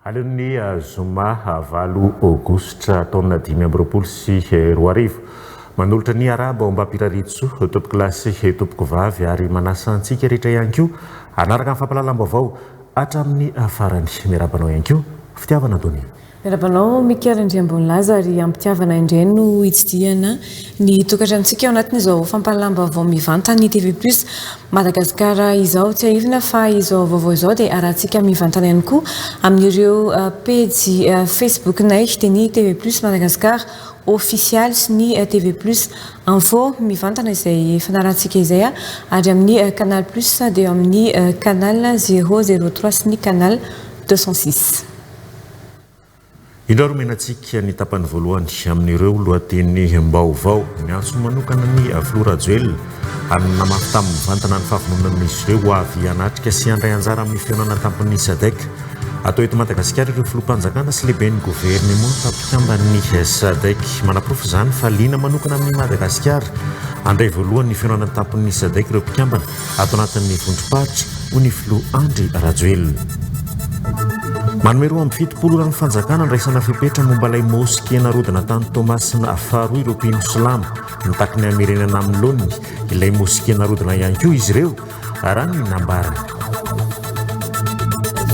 Aleon'ny zoma valo aogositra taona 2025. Manolotra ny arahaba ao Ambapirariantsoa, tompokolahy sy tompokovavy ary manasa antsika rehetra ihany koa hanaraka ny fampahalalam-baovao hatramin'ny farany. Miarahaba anao ihany koa Fitiavana Donia. Miarahaba anao Mickaël Andriambonilaza ary am-pitiavana indray no hitsidihana ny tokantranontsika ao anatin'izao fampahalalam-baovao mivantan'ny TV Plus Madagascar izao. Tsiahivina fa izao vaovao izao dia arahantsika mivantana ihany koa amin'ireo pejy Facebook-nay dia ny TV Plus Madagascar ofisialy sy ny TV Plus Info mivantana izay fanarahantsika izay ary amin'ny Canal Plus dia eo amin'ny Canal 003 sy ny Canal 206. Indro ary omena antsika ny tapany voalohany amin'ireo lohatenim-baovao. Niantso manokana ny Filoha Rajoelina ary nanamafy taminy mivantana ny fahavononan'izy ireo ho avy hanatrika sy handray anjara amin'ny fihaonana an-tampon'ny Sadec. Atao eto Madagasikara ireo filoham-panjakana sy lehiben'ny governemanta mpikamban'ny Sadec. Manaporofo izany fa liana manokana amin'i Madagasikara handray voalohany ny fihaonana an-tampon'ny Sadec ireo mpikambana ato anatin'ny vondrom-paritra, hoy ny filoha Andry Rajoelina. Manome 72 ora ny fanjakana andraisana fepetra momba ilay moske narodina tany Toamasina faharoa ireo mpino silamo. Mitaky ny hamerenana amin'ny laoniny ilay moske narodina ihany koa izy ireo, raha ny nambarany.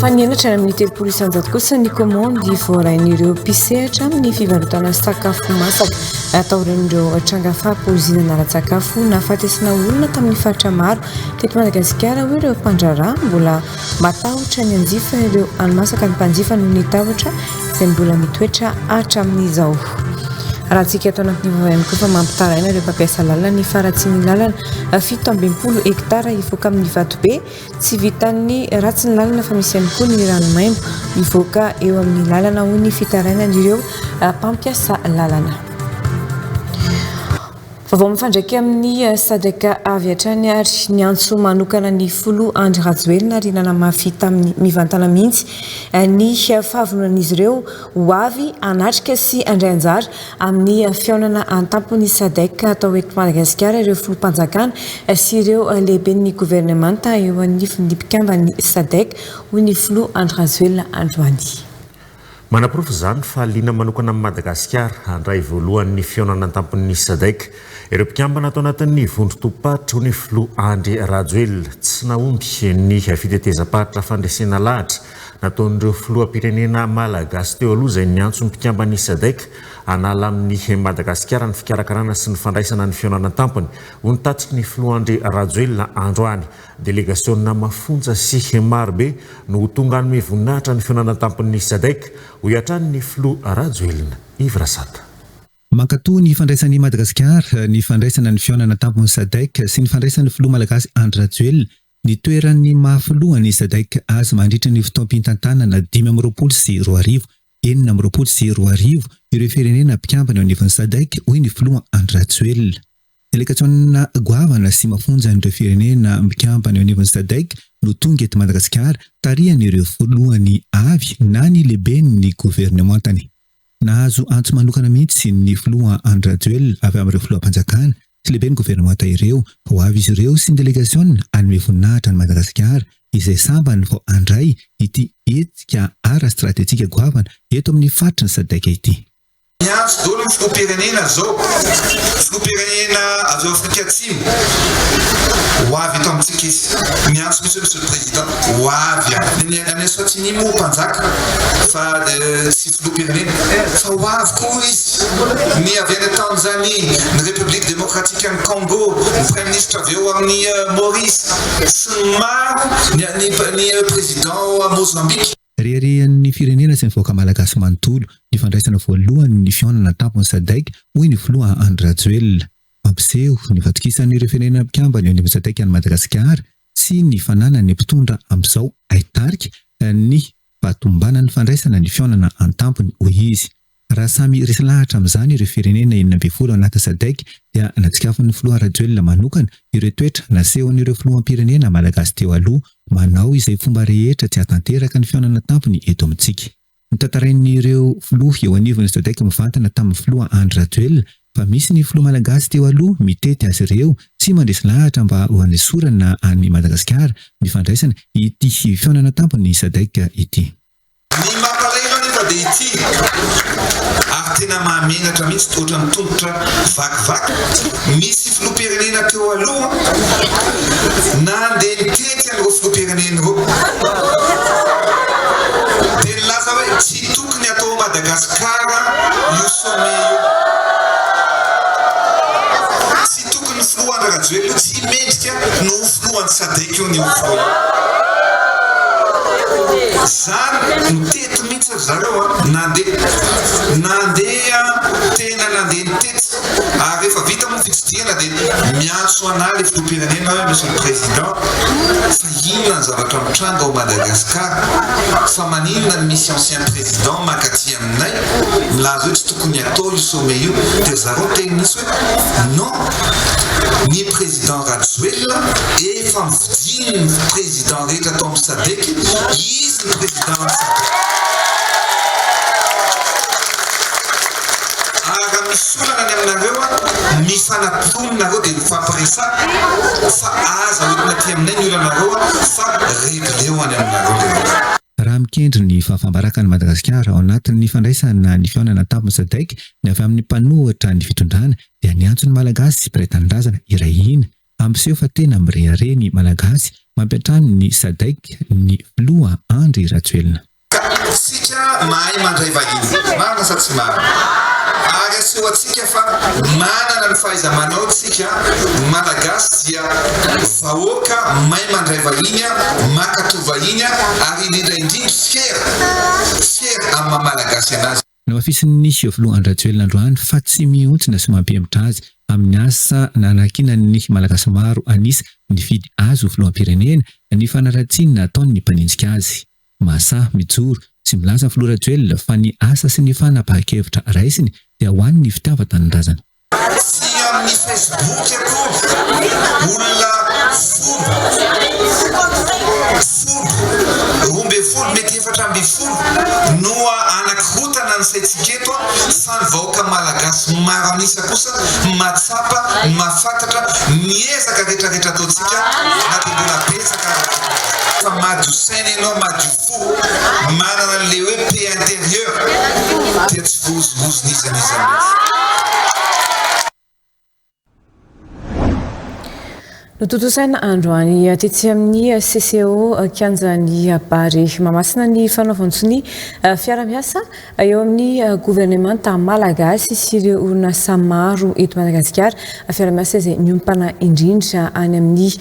Fa nihena hatrany amin'ny 30% kosa ny kaomandy voarain'ireo mpisehatra amin'ny fivarotana sakafo masaka taorian'ireo tranga fahapoizinana ara-tsakafo nahafatesana olona tamin'ny faritra maro teto Madagasikara, hoy ireo mpandraharaha. Mbola matahotra ny hanjifa ireo hani-masaka ny mpanjifa noho ny tahotra izay mbola mitoetra hatramin'izao. Rahantsika ato anatin'ny vaovao ihany koa fa mampitaraina ireo mpampiasa lalana ny faharatsian'ny lalana 67 hektara hivoaka amin'ny Vatobe. Tsy vitan'ny ratsy ny lalana fa misy ihany koa ny rano maimbo mivoaka eo amin'ny lalana hoy ny fitarainan'ireo mpampiasa lalana. Vaovao mifandraika amin'ny Sadc avy hatrany ary niantso manokana ny filoha Andry Rajoelina ary nanamafy tamin'ny mivantana mihitsy ny fahavononan'izy ireo ho avy hanatrika sy handray anjara amin'ny fihaonana an-tampon'ny Sadc atao eto Madagasikara ireo filoham-panjakana sy ireo lehiben'ny governemanta eo anivon'ny mpikamban'ny Sadc, hoy ny filoha Andry Rajoelina androany. Manaporofo izany fa liana manokana amin'i Madagasikara handray voalohany ny fihaonana an-tampon'ny Sadec ireo mpikambana ato anatin'ny vondron-tobim-paritra, hoy ny filoha Andry Rajoelina. Tsy nahomby ny fitetezam-paritra fandresena lahatra nataon'ireo filoham-pirenena malagasy teo aloha izay niantso ny mpikamban'ny Sadec hanala amin'i Madagasikara ny fikarakarana sy ny fandraisana ny fihaonana an-tampony, hoy ny tatitry ny filoha Andry Rajoelina androany. Delegasiona mafonja sy marobe no ho tonga hanome voninahitra ny fihaonana an-tampon'ny Sadec, hoy hatrany ny filoha Rajoelina Yves Rasata. Mankatò ny fandraisan'i Madagasikara ny fandraisana ny fihaonana an-tampon'ny Sadec sy ny fandraisan'ny filoha malagasy Andry Rajoelina ny toeran'ny maha filohan'ny Sadec azy mandritra ny fotoam-pitantanana 2025 2026 ireo firenena mpikambana eo anivon'ny Sadec, hoy ny filoha Andry Rajoelina. Delegasiona goavana sy mafonjan'ireo firenena mpikambana eo anivon'ny Sadec no tonga eto Madagasikara, tarihan'ireo filohany avy na ny lehiben'ny governemantany. Nahazo antso manokana mihitsy ny filoha Andry Rajoelina avy amin'ireo filoham-panjakana sy lehiben'ny governemanta ireo fa ho avy izy ireo sy ny delegasiona hanome voninahitra an'i Madagasikara izay sambany vao handray ity hetsika ara-stratejika goavana eto amin'ny faritry ny Sadec ity. Miantso daholo ny filoham-pirenena zao, filoham-pirenena avy ao Afrika Atsimo, ho avy eto amintsika izy. Miantso mihitsy hoe Monsieur le Président, ho avy any. Ny any Eswatini moa mpanjaka fa tsy filoham-pirenena, fa ho avy koa izy. Ny avy any Tanzanie, ny République Démocratique an'i Congo, ny Praiminisitra avy eo amin'ny Maurice sy ny maro, ny ny Président Mozambique. Reharehan'ny firenena sy ny vahoaka malagasy manontolo ny fandraisana voalohany ny fihaonana an-tampon'ny Sadec, hoy ny filoha Andry Rajoelina. Mampiseho ny fatokisan'ireo firenena mpikambana eo anivon'ny Sadec an'i Madagasikara sy ny fananan'ny mpitondra amin'izao haitarika. ny fahatomombanan'ny fandraisana ny fihaonana an-tampony, hoy izy. Raha samy resy lahatra amin'izany ireo firenena 16 anaty Sadec dia natsikafon'ny filoha Rajoelina manokana ireo toetra nasehon'ireo filoham-pirenena malagasy teo aloha manao izay fomba rehetra tsy hahatanteraka ny fihaonana an-tampony eto amintsika. Notantarain'ireo filoha eo anivon'ny Sadec mivantana tamin'ny filoha Andry Rajoelina fa misy ny filoha malagasy teo aloha mitety azy ireo sy mandresy lahatra mba ho hanesorana an'i Madagasikara ny fandraisana ity fihaonana tampon'ny Sadec ity. Ny mampalahelo anefa dia ity, ary tena mahamenatra mihitsy ohatran'ny tongotra vakivaky, misy filoham-pirenena teo aloha nandeha nitety an'ireo filoham-pirenena ireo dia nilaza hoe tsy tokony atao ao Madagascar io sommet io, tsy tokony filoha Andry Rajoelina io tsy mendrika no ho filohan'ny Sadec io ny ho filoha io. Zany nitety mihitsy ry zareo a, nandeha nandeha tena nandeha nitety ary rehefa vita moa ny fitsidihana dia miantso anah le filoham-pirenena hoe monsieur le président fa inona ny zavatra mitranga ao Madagascar fa maninona no misy ancien président mankaty aminay milaza hoe tsy tokony atao io sommet io dia ry zareo niteny mihitsy hoe non ny président Rajoelina efa mividiany ny président rehetra tao amin'ny Sadec izy ny président ny Sadec ary raha misy olana ny aminareo a mifanatona nareo dia mifampiresaha fa aza hoentina aty aminay ny olanareo a fa regleo any aminareo le olana. Raha mikendry ny fahafaham-baraka an'i Madagasikara ao anatin'ny fandraisana ny fihaonana an-tampon'ny Sadec ny avy amin'ny mpanohitra ny fitondrana dia niantso ny Malagasy mpiray tanindrazana hiray hina hampiseho fa tena mirehareha ny Malagasy mampiantrano ny Sadec ny filoha Andry Rajoelina. Ka tsika mahay mandray vahiny. Marina sa tsy marina? Ary aseho antsika fa manana ny fahaiza-manao tsika Malagasy dia vahoaka mahay mandray vahiny, mankato vahiny ary indrindra indrindra fier, fier amin'ny maha Malagasy anazy. Namafisin'ny Filoha Andry Rajoelina androany fa tsy mihontsina sy mampihemotra azy amin'ny asa nanankinan'ny Malagasy maro an'isa nifidy azy ho filoham-pirenena ny fanaratsiana ataon'ny mpanenjika azy. Mahasahy mijoro sy milaza Filoha Rajoelina fa ny asa sy ny fanapahan-kevitra raisiny dia ho an'ny fitiavan-tanindrazana. Tsy amin'ny Facebook akory olona folo, folo, 12 mety 14 no anakirotana ny saintsika eto fa ny vahoaka malagasy maro an'isa kosa mahatsapa, mahafantatra ny ezaka rehetra rehetra ataontsika na dia mbola betsaka aza. Fa madio saina ianao, madio fo, manana an'ilay hoe paix intérieure dia tsy voahozongozon'iza n'iza mihitsy. Notontosaina androany tetsy amin'ny CCO Kianjan'ny Barea Mahamasina ny fanaovan-tsonia fiara-miasa Eo amin'ny governemanta malagasy sy ireo orinasa maro eto Madagasikara, fiaraha-miasa izay miompana indrindra any amin'ny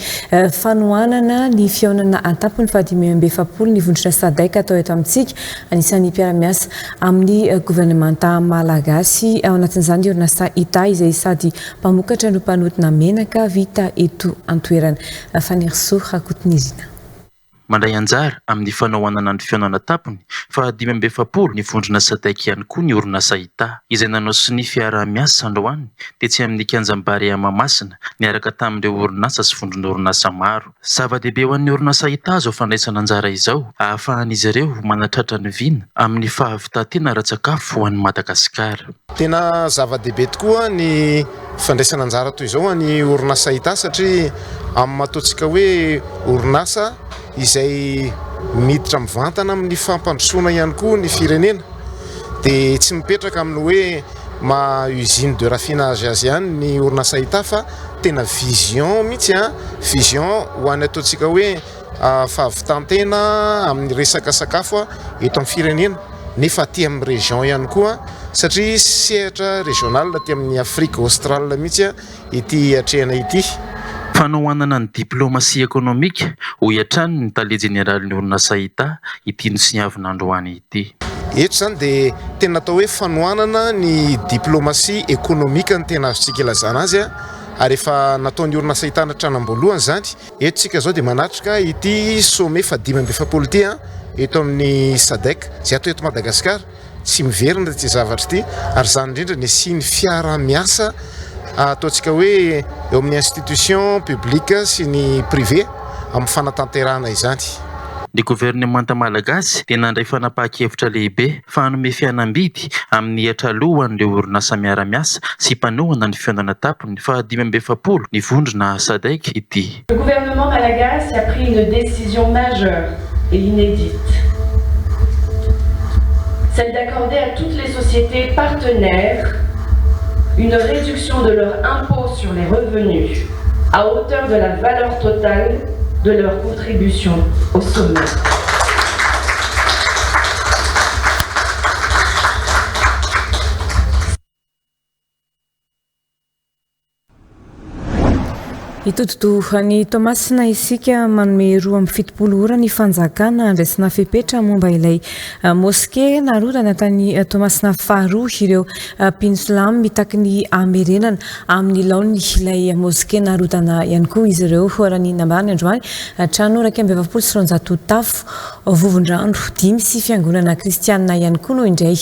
fanohanana ny fihaonana an-tampony faha-45 ny vondrona Sadec atao eto amintsika. Anisan'ny mpiara-miasa amin'ny governemanta malagasy ao anatin'izany ny orinasa Ita izay sady mpamokatra no mpanodina menaka vita eto an-toerana. Fanirisoa Rakotonirina. Mandray anjara amin'ny fanaohanana ny fihaonana an-tampony faha 45 ny vondrona Sadec ihany koa ny orinasa Ita, izay nanao sonia fiaraha-miasa androany tetsy amin'ny kianjan'i Barea Mahamasina niaraka tamin'ireo orinasa sy vondron'orinasa maro. Zava-dehibe ho an'ny orinasa Ita izao fandraisana anjara izao ahafahan'izy ireo manatratra ny vina amin'ny fahavitan-tena ara-tsakafo ho an'i Madagasikara. Tena zava-dehibe tokoa ny fandraisana anjara toy izao an'ny orinasa Ita satria amin'ny maha ataontsika hoe orinasa izay miditra mivantana amin'ny fampandrosoana ihany koa ny firenena dia tsy mipetraka amin'ny hoe maha usine de raffinage azy ihany ny orinasa Ita fa tena vision mihitsy an, vision ho an'ny ataontsika hoe fahavitan-tena amin'ny resaka sakafo eto amin'ny firenena nefa aty amin'ny région ihany koa satria sehatra régional aty amin'ny Afrique australe mihitsy ity atrehina ity. Fanohanana ny diplaomasia ekonomika, hoy hatrany ny tale jeneralin'ny orinasa Ita, ity nosoniavina androany ity. Eto izany dia tena atao hoe fanohanana ny diplaomasia ekonomika no tena azontsika ilazana azy ary efa nataon'ny orinasa Ita hatrany am-boalohany izany. Eto isika izao dia manatrika ity sommet faha 45 ity. eto amin'ny Sadec izay atao eto Madagasikara. Tsy miverina ity zavatra ity ary izany indrindra ny hisian'ny fiaraha-miasa ataontsika hoe eo amin'ny institution publique sy ny privé amin'ny fanatanterahana izany. Ny governemanta malagasy dia nandray fanapahan-kevitra lehibe fa hanome fihenam-bidy amin'ny hetra aloa ho an'ireo orinasa miara-miasa sy mpanohana ny fihaonana tampony faha 45 ny vondrona Sadec ity. Le gouvernement malagasy a pris une décision majeure et inédite, celle d'accorder à toutes les sociétés partenaires une réduction de leur impôt sur les revenus à hauteur de la valeur totale de leur contribution au sommet. Hitodi-doha any Toamasina isika manome 72 ora ny fanjakana handraisana fepetra momba ilay moske narodana tany Toamasina faharoa ireo mpino silamo mitaky ny hamerenana amin'ny laoniny ilay moske narodana ihany koa izy ireo raha ny nambarany androany trano 241 tafo Vovondrano dimy sy fiangonana kristianina ihany koa no indray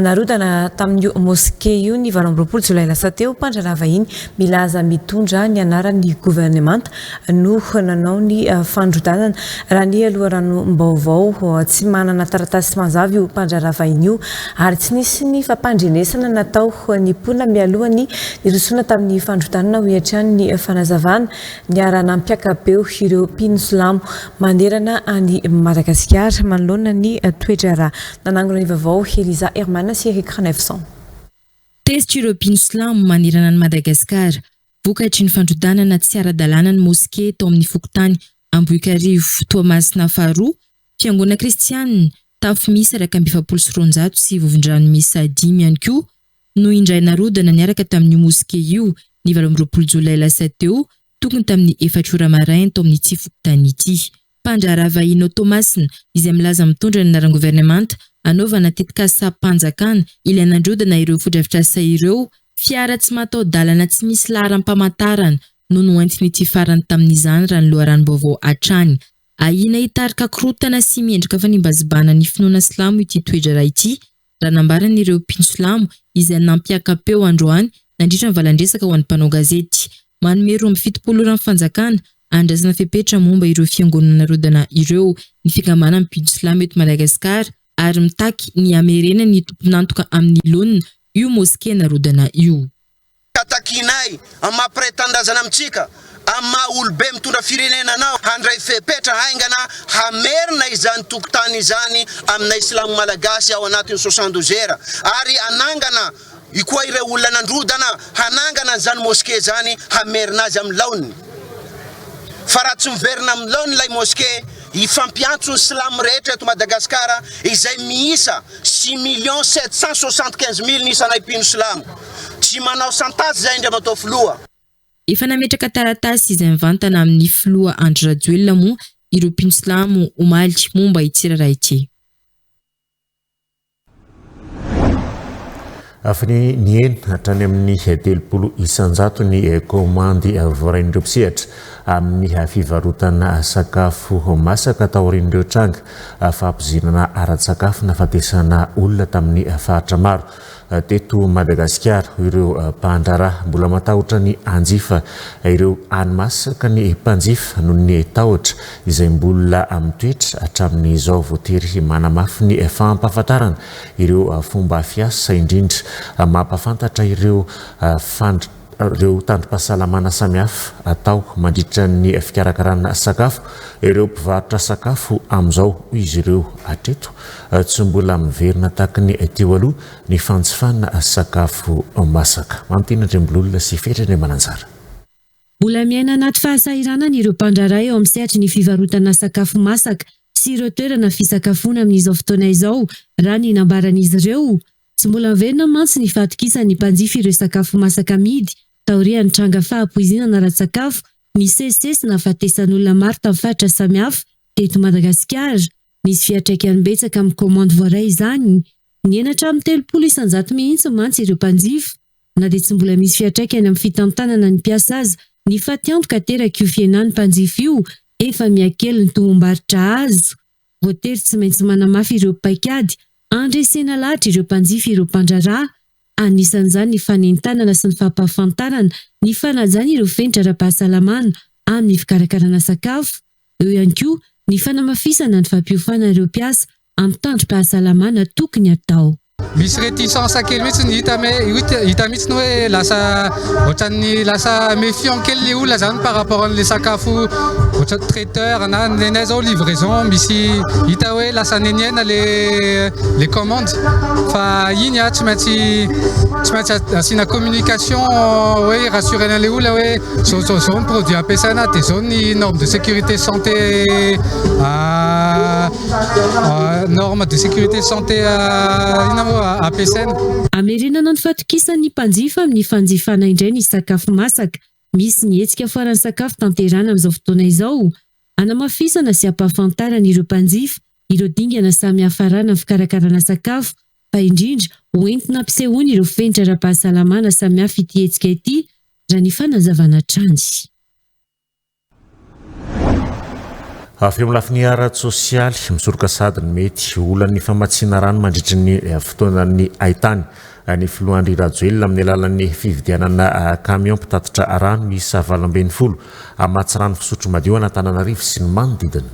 narodana tamin'io moske io ny 28 jolay lasa teo. Mpandraharaha vahiny milaza mitondra ny anaran'ny governemanta no nanao ny fandrodanana. Raha ny loharanom-baovao, tsy manana taratasy mazava io mpandraharaha vahiny io ary tsy nisy ny fampandrenesana natao ny mponina mialoha ny nirosoana tamin'ny fandrodanana, hoy hatrany ny fanazavana. Niara-nampiaka-peo ireo mpino silamo manerana an'i Madagasikara manoloana ny toe-draharaha. Nanangona ny vaovao Eliza Herman sy Eric Ranaivoson. Tezitra ireo mpino silamo manerana an'i Madagasikara vokatry ny fandrodanana tsy ara-dalàna ny moske tao amin'ny fokontany Ambohikarivo Toamasina faharoa, fiangonana kristianina, tafo miisa 241 sy vovon-drano miisa dimy ihany koa no indray narodana niaraka tamin'io moske io ny 28 jolay lasa teo tokony tamin'ny efatra ora maraina tao amin'ity fokontany ity. Mpandraharaha vahiny ao Toamasina izay milaza mitondra ny anaran'ny governemanta hanaovana tetikasam-panjakana ilay nandrodana ireo fodrafitrasa ireo, fiara tsy mataho-dalana tsy misy laharam-pamantarana no noentin'ity farany tamin'izany raha ny loharanom-baovao hatrany. Ahiana hitarika korontana sy miendrika fanimbazibana ny finoana silamo ity toe-draharaha ity raha nambaran'ireo mpino silamo izay nampiaka-peo androany nandritra ny valan-dresaka ho an'ny mpanao gazety. Manome 72 ora ny fanjakana handraisana fepetra momba ireo fiangonana narodana ireo ny fikambanan'ny mpino silamo eto Madagasikara ary mitaky ny hamerenan'ny tompon'antoka amin'ny laonina io moske narodana io. Ka takianay amin'ny maha mpiray tanindrazana amintsika, amin'ny maha olobe mitondra firenena anao handray fepetra haingana hamerina izany tokotany izany aminay silamo malagasy ao anatin'ny 72 heures ary hanangana koa ireo olona nandrodana hanangana an'izany mosquée izany hamerina azy amin'ny laoniny fa raha tsy miverina amin'ny laoniny ilay mosquée hifampiantso ny silamo rehetra eto Madagasikara izay miisa 6 775 000 ny isanay mpino silamo. Tsy manao santazy izay Andriamatoa Filoha. Efa nametraka taratasy izay mivantana amin'ny filoha Andry Rajoelina moa ireo mpino silamo omaly momba ity raharaha ity. Afony nihena hatrany amin'ny 30% ny kaomandy voarain'ireo mpisehatra amin'ny fivarotana sakafo masaka taorian'ireo tranga fahapoizinana ara-tsakafo nahafatesana olona tamin'ny faritra maro teto Madagasikara, hoy ireo mpandraharaha. Mbola matahotra ny hanjifa ireo hani-masaka ny mpanjifa noho ny tahotra izay mbola mitoetra hatramin'izao. Voatery manamafy ny fampahafantarana ireo fomba fiasa, indrindra mampahafantatra ireo ireo tandrom-pahasalamana samihafa atao mandritra ny fikarakarana sakafo ireo mpivarotra sakafo amin'izao, hoy izy ireo. Hatreto, tsy mbola miverina tahaka ny teo aloha ny fanjifana sakafo masaka. Mamitiana Andriambololona sy Fetra Andriamananjara. Mbola miaina anaty fahasahiranana ireo mpandraharaha eo amin'ny sehatry ny fivarotana sakafo masaka sy ireo toerana fisakafoana amin'izao fotoana izao, raha ny nambaran'izy ireo. Tsy mbola miverina mantsy ny fahatokisan'ny mpanjifa ireo sakafo masaka amidy taorian'ny tranga fahapoizinana ara-tsakafo nisesisesy nahafatesan'olona maro tamin'ny faritra samihafa teto Madagasikara. Nisy fiantraikany betsaka amin'ny kaomandy voaray izany. Nihena hatramin'ny 30% mihitsy mantsy ireo mpanjifa. Na dia tsy mbola misy fiantraikany amin'ny fitantanana ny mpiasa aza ny fatiantoka aterak'io fihenan'ny mpanjifa io, efa mihakely ny tombom-barotra azo. Voatery tsy maintsy manamafy ireo paikady handresena lahatra ireo mpanjifa ireo mpandraharaha, anisan'izany ny fanentanana sy ny fampahafantarana ny fanajana ireo fenitra ara-pahasalamana amin'ny fikarakarana sakafo, eo ihany koa ny fanamafisana ny fampiofanana ireo mpiasa amin'ny tandrom-pahasalamana tokony hatao. Misy réticence kely mihitsy ny hita hita mihitsy ny hoe lasa ohatran'ny lasa méfiant kely le olona zany par rapport an'le sakafo ohatra traiteur na nenay zao livraison misy hita hoe lasa neniaina le le commande fa iny a tsy maintsy tsy maintsy asiana communication hoe rassurena le olona hoe zao zao zao ny produit ampiasaina dia zao ny norme de sécurité santé Norme de sécurité santé inona moa ampiasaina? Hamerenana ny fahatokisan'ny mpanjifa amin'ny fanjifana indray ny sakafo masaka. Misy ny hetsika foaran'ny sakafo tanterahana amin'izao fotoana izao. Hanamafisana sy hampahafantarana ireo mpanjifa ireo dingana samihafa arahana amin'ny fikarakarana sakafo fa indrindra ho entina hampisehoana ireo fenitra ara-pahasalamana samihafa ity hetsika ity raha ny fanazavana hatrany. Avy eo amin'ny lafiny ara-tsosialy, misoroka sahady ny mety olan'ny famatsiana rano mandritry ny fotoanan'ny haintany ny filoha Andry Rajoelina amin'ny alalan'ny fividianana camion mpitatitra rano miisa 18 hamatsy rano fisotro madio an'Antananarivo sy ny manodidina.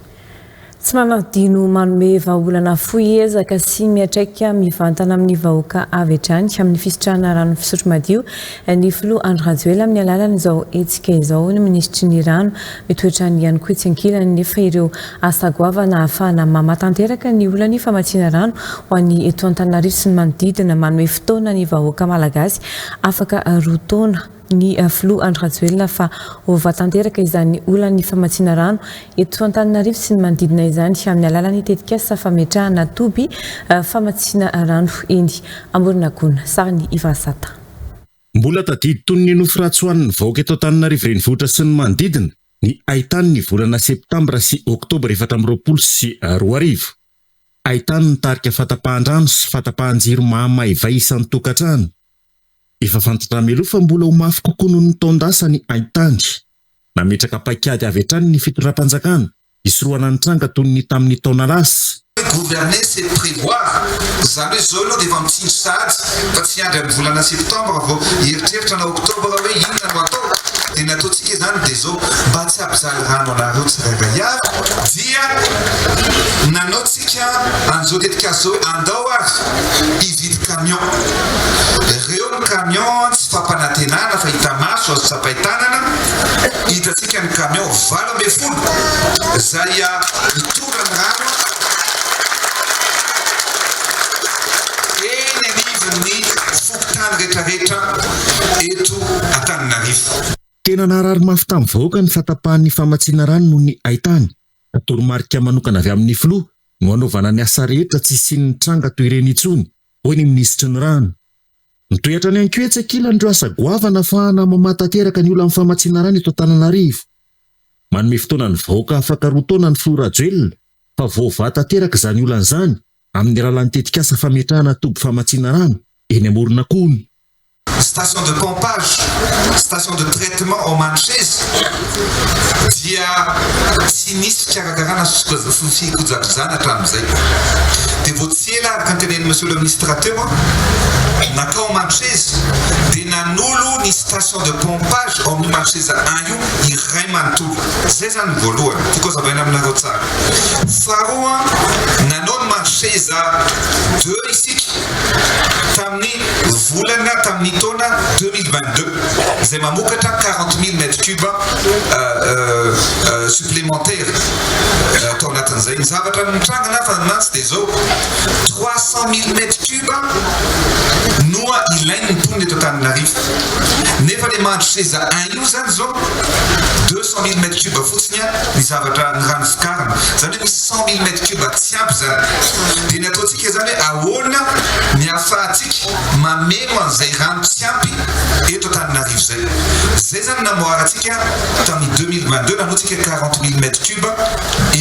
Tsy manadino manome vahaolana fohy ezaka sy miantraika mivantana amin'ny vahoaka avy hatrany amin'ny fisitrahana rano fisotro madio ny filoha Andry Rajoelina amin'ny alalan'izao hetsika izao, hoy ny minisitry ny rano. Mitoetra any ihany koa etsy ankilany nefa ireo asa goavana ahafahana mamaha tanteraka ny olan'ny famatsiana rano ho an'ny eto Antananarivo sy ny manodidina. Manome fotoana ny vahoaka malagasy afaka roa taona. ny filoha Andry Rajoelina fa hova tanteraka izany olan'ny famatsiana rano eto Antananarivo sy ny manodidina izany amin'ny alalan'ny tetikasa fametrahana toby famatsiana rano eny Amoronakona. Sarin'i Yvan Sata. Mbola tadidy toy ny nofy ratsy ho an'ny vahoaka eto Antananarivo renivohitra sy ny manodidina ny haintany ny volana septambra sy oktobra 2024. Haintany nitarika fahatapahan-drano sy fahatapahan-jiro mahamaivay isan-tokantrano. Efa fantatra mialoha fa mbola ho mafy kokoa noho ny taon-dasa ny haintany. Nametraka paikady avy hatrany ny fitondram-panjakana hisorohana ny tranga toy ny tamin'ny taona lasa. Gouverner c'est prévoir, izany hoe izao aloha dia efa mitsinjo sahady fa tsy hiandry amin'ny volana septembre vao hieritreritra na octobre hoe inona no atao, dia ny ataontsika izany dia izao mba tsy hampijaly rano anareo tsirairay avy dia nanao tsika an'izao tetikasa izao hoe andao ary hividy camion. Ireo ny camion tsy fampanantenana fa hita maso azo tsapain-tanana, hitantsika ny camion 18 izay hitondra ny rano eny anivon'ny fokontany rehetrarehetra eto Antananarivo. Tena naharary mafy tamin'ny vahoaka ny fahatapahan'ny famatsiana rano noho ny haintany. Toromarika manokana avy amin'ny filoha no hanaovana ny asa rehetra tsy hisian'ny tranga toy ireny intsony, hoy ny minisitry ny rano. Mitohy hatrany ihany koa etsy ankilany ireo asa goavana ahafahana mamaha tanteraka ny olan'ny famatsiana rano eto Antananarivo. Manome fotoana ny vahoaka afaka roa taona ny filoha Rajoelina fa voavaha tanteraka izany olana izany amin'ny alalan'ny tetikasa fametrahana toby famatsiana rano eny Amoronakony. Station de pompage, station de traitement ao Mandroseza dia tsy nisy fikarakarana sy fikojakojana hatramin'izay. Dia vao tsy ela araka ny tenenin'i Monsieur le Ministre teo, nankao Mandroseza dia nanolo ny station de pompage ao amin'io Mandroseza un io iray manontolo. Izay izany ny voalohany, tiako hazavaina aminareo tsara. Faharoa, nanao ny Mandroseza deux isika tamin'ny volana tamin'ny taona 2022 izay mamokatra 40 000 mètres cubes supplémentaires tao anatin'izay. Ny zavatra nitranga nafa mantsy dia izao, 300 000 mètres cubes no ilain'ny mponina eto Antananarivo. Nefa ilay Mandroseza un io izany izao 200 000 mètres cubes fotsiny ny zavatra ny rano vokarina. Izany hoe misy 100 000 mètres cubes tsy ampy izany. Dia ny ataontsika izany hoe ahoana ny ahafahantsika mameno an'izay rano tsy ampy eto Antananarivo izay. Izay izany namoarantsika tamin'ny 2022, nanoantsika 40 mille mètres cubes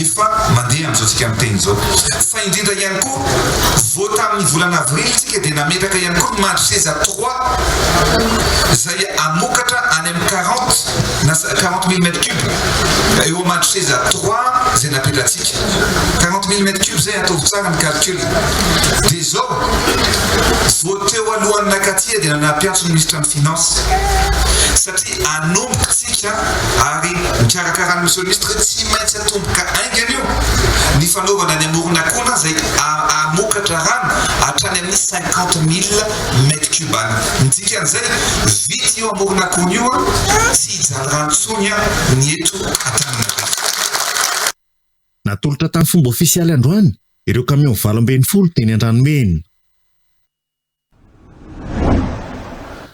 efa mandeha amin'izao tsika miteny izao. Fa indrindra ihany koa, vao tamin'ny volana avril tsika dia nametraka ihany koa ny Mandroseza trois izay hamokatra any amin'ny 40 na 40 mille. mètres cubes eo Mandroseza trois izay napetratsika. 40 000 mètres cubes izay ataovy tsara ny calcul. Dia izao, vao teo alohan'ny nakaty dia nampiantso ny minisitra ny finance satria hanomboka tsika ary mikarakara ny monsieur le ministre tsy maintsy atomboka haingana io ny fanaovana ny amoron'Akona izay hamokatra rano hatrany amin'ny 50 000 mètres cubes any. Ny dikan'izay, vita io amoron'Akona io, tsy hijaly rano intsony ny eto Antananarivo. Natolotra tamin'ny fomba ofisialy androany ireo kamiao 18 teny Andranomena.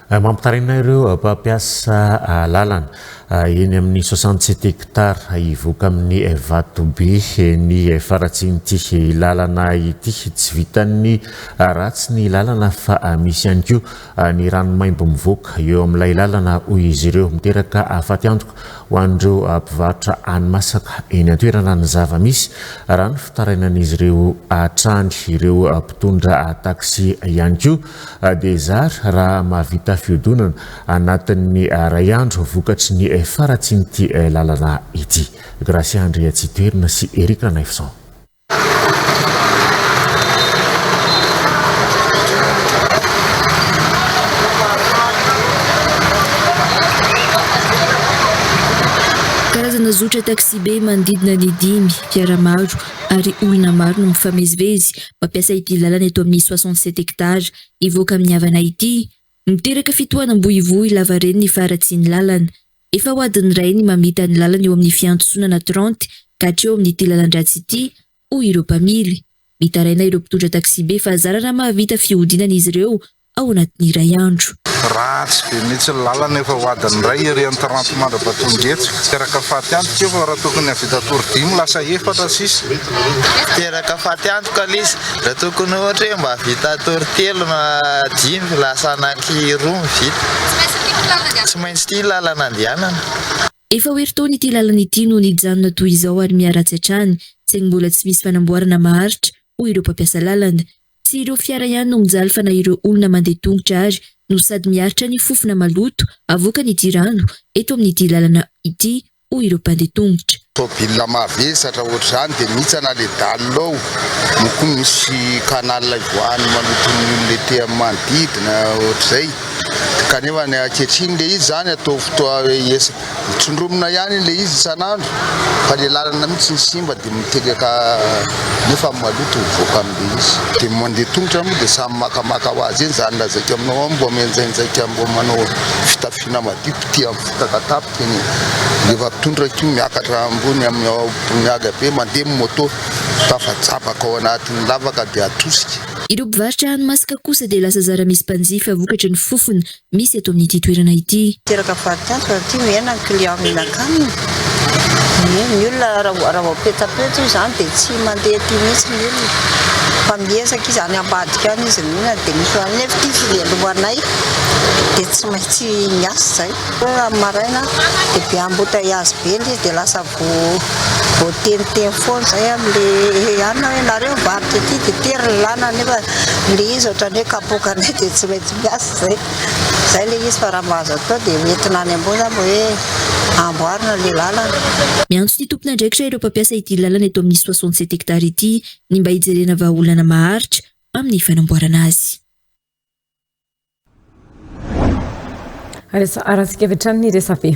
Mampitaraina ireo mpampiasa lalana eny amin'ny 67 hectares hivoaka amin'ny Vatobe ny faratsian'ity lalana ity. Tsy vitan'ny ratsy ny lalana fa misy ihany koa ny rano maimbo mivoaka eo amin'ilay lalana hoy izy ireo. Miteraka fatiantoka ho an'ireo mpivarotra hani-masaka eny an-toerana ny zava-misy, raha ny fitarainan'izy ireo hatrany. Ireo mpitondra taxi ihany koa dia zara raha mahavita fihodinana anatin'ny iray andro vokatry ny faharatsian'ity lalana ity. Gracia Andriatsitoherina sy Eric Ranaivoson. Karazana zotra taksibe manodidina ny dimy, fiara maro ary olona maro no mifamezivezy mampiasa ity lalana eto amin'ny 67 hectares hivoaka amin'ny Havana ity. Miteraka fitohanam-bohivohy lavareny ny faharatsian'ny lalana. Efa ho adiny iray ny mamita ny lalana eo amin'ny fiantsonana 30 ka hatreo amin'ity lalan-dratsy ity, hoy ireo mpamily. Mitaraina ireo mpitondra taksibe fa zara raha mahavita fihodinana izy ireo ao anatin'ny iray andro. Ratsy be mihitsy ny lalana efa ho adiny iray ery amin'ny 30 mandra-pahatonga eto. Teraka faty antoka io fa raha tokony hahavita tour dimy lasa efatra sisa. Teraka faty antoka ilay izy. Raha tokony ohatra hoe mba vita tour telo na dimy lasa anaky roa no vita. Tsy maintsy ity ny lalana andehanana. Efa ho herintaona ity lalana ity no nijanona toy izao ary miharatsy hatrany, saingy mbola tsy misy fanamboarana maharitra, hoy ireo mpampiasa lalana. Tsy ireo fiara ihany no mijaly fa na ireo olona mandeha tongotra ary no sady miaritra ny fofona maloto avoakan'ity rano eto amin'ity lalana ity, hoy ireo mpandeha tongotra. Tôbila mavesatra ohatr'izany dia mihitsana le dalle ao, moa koa misy canal ivoahan'ny maloton'ny olona ety amin'ny manodidina ohatr'izay, kanefa ny ankehitriny le izy zany atao fotoa tsindromina ihany le izy isan'andro fa le lalana mihitsy ny simba dia miteraka nefa maloto mivoaka amin'le izy, dia mandeha tongotra moa dia samy makamaka ho azy eny, zany lazaiko aminao ao mbo mianjainjaika mbo manao fitafiana madio mpitia amin'ny fotaka tapitra. Teny rehefa mpitondra ko miakatra ambony amin'ny ao Boniaga be mandeha ny moto tafajabaka ao anatin'ny lavaka dia atosika. Ireo mpivarotra hani-masaka kosa dia lasa zara misy mpanjifa vokatry ny fofona misy eto amin'ity toerana ity. Teraka fatiantoka satria mihena ny client mihinan-kanina. Ny olona raha vao petsapetsa io izany dia tsy mandeha aty mihitsy ny olona fa miezaka izy any ambadika any izy mihinana dia misy nefa ity fivelomanay dia tsy maintsy miasa izay. Amin'ny maraina dia be embouteillage be ilay izy dia lasa voateniteny foana izay amin'ilay anona hoe nareo mivarotra ety dia tery ny lalana nefa ilay izy ohatran'ny hoe kapoakanay dia tsy maintsy miasa izay. Izay ilay izy fa raha mba azo atao dia hoentina any ambony izany mba hoe amboarina ilay lalana. Miantso ny tompon'andraikitra ireo mpampiasa ity lalana eto amin'ny 67 hectares ity ny mba hijerena vahaolana maharitra amin'ny fanamboarana azy. Arahantsika avy hatrany ny resabe.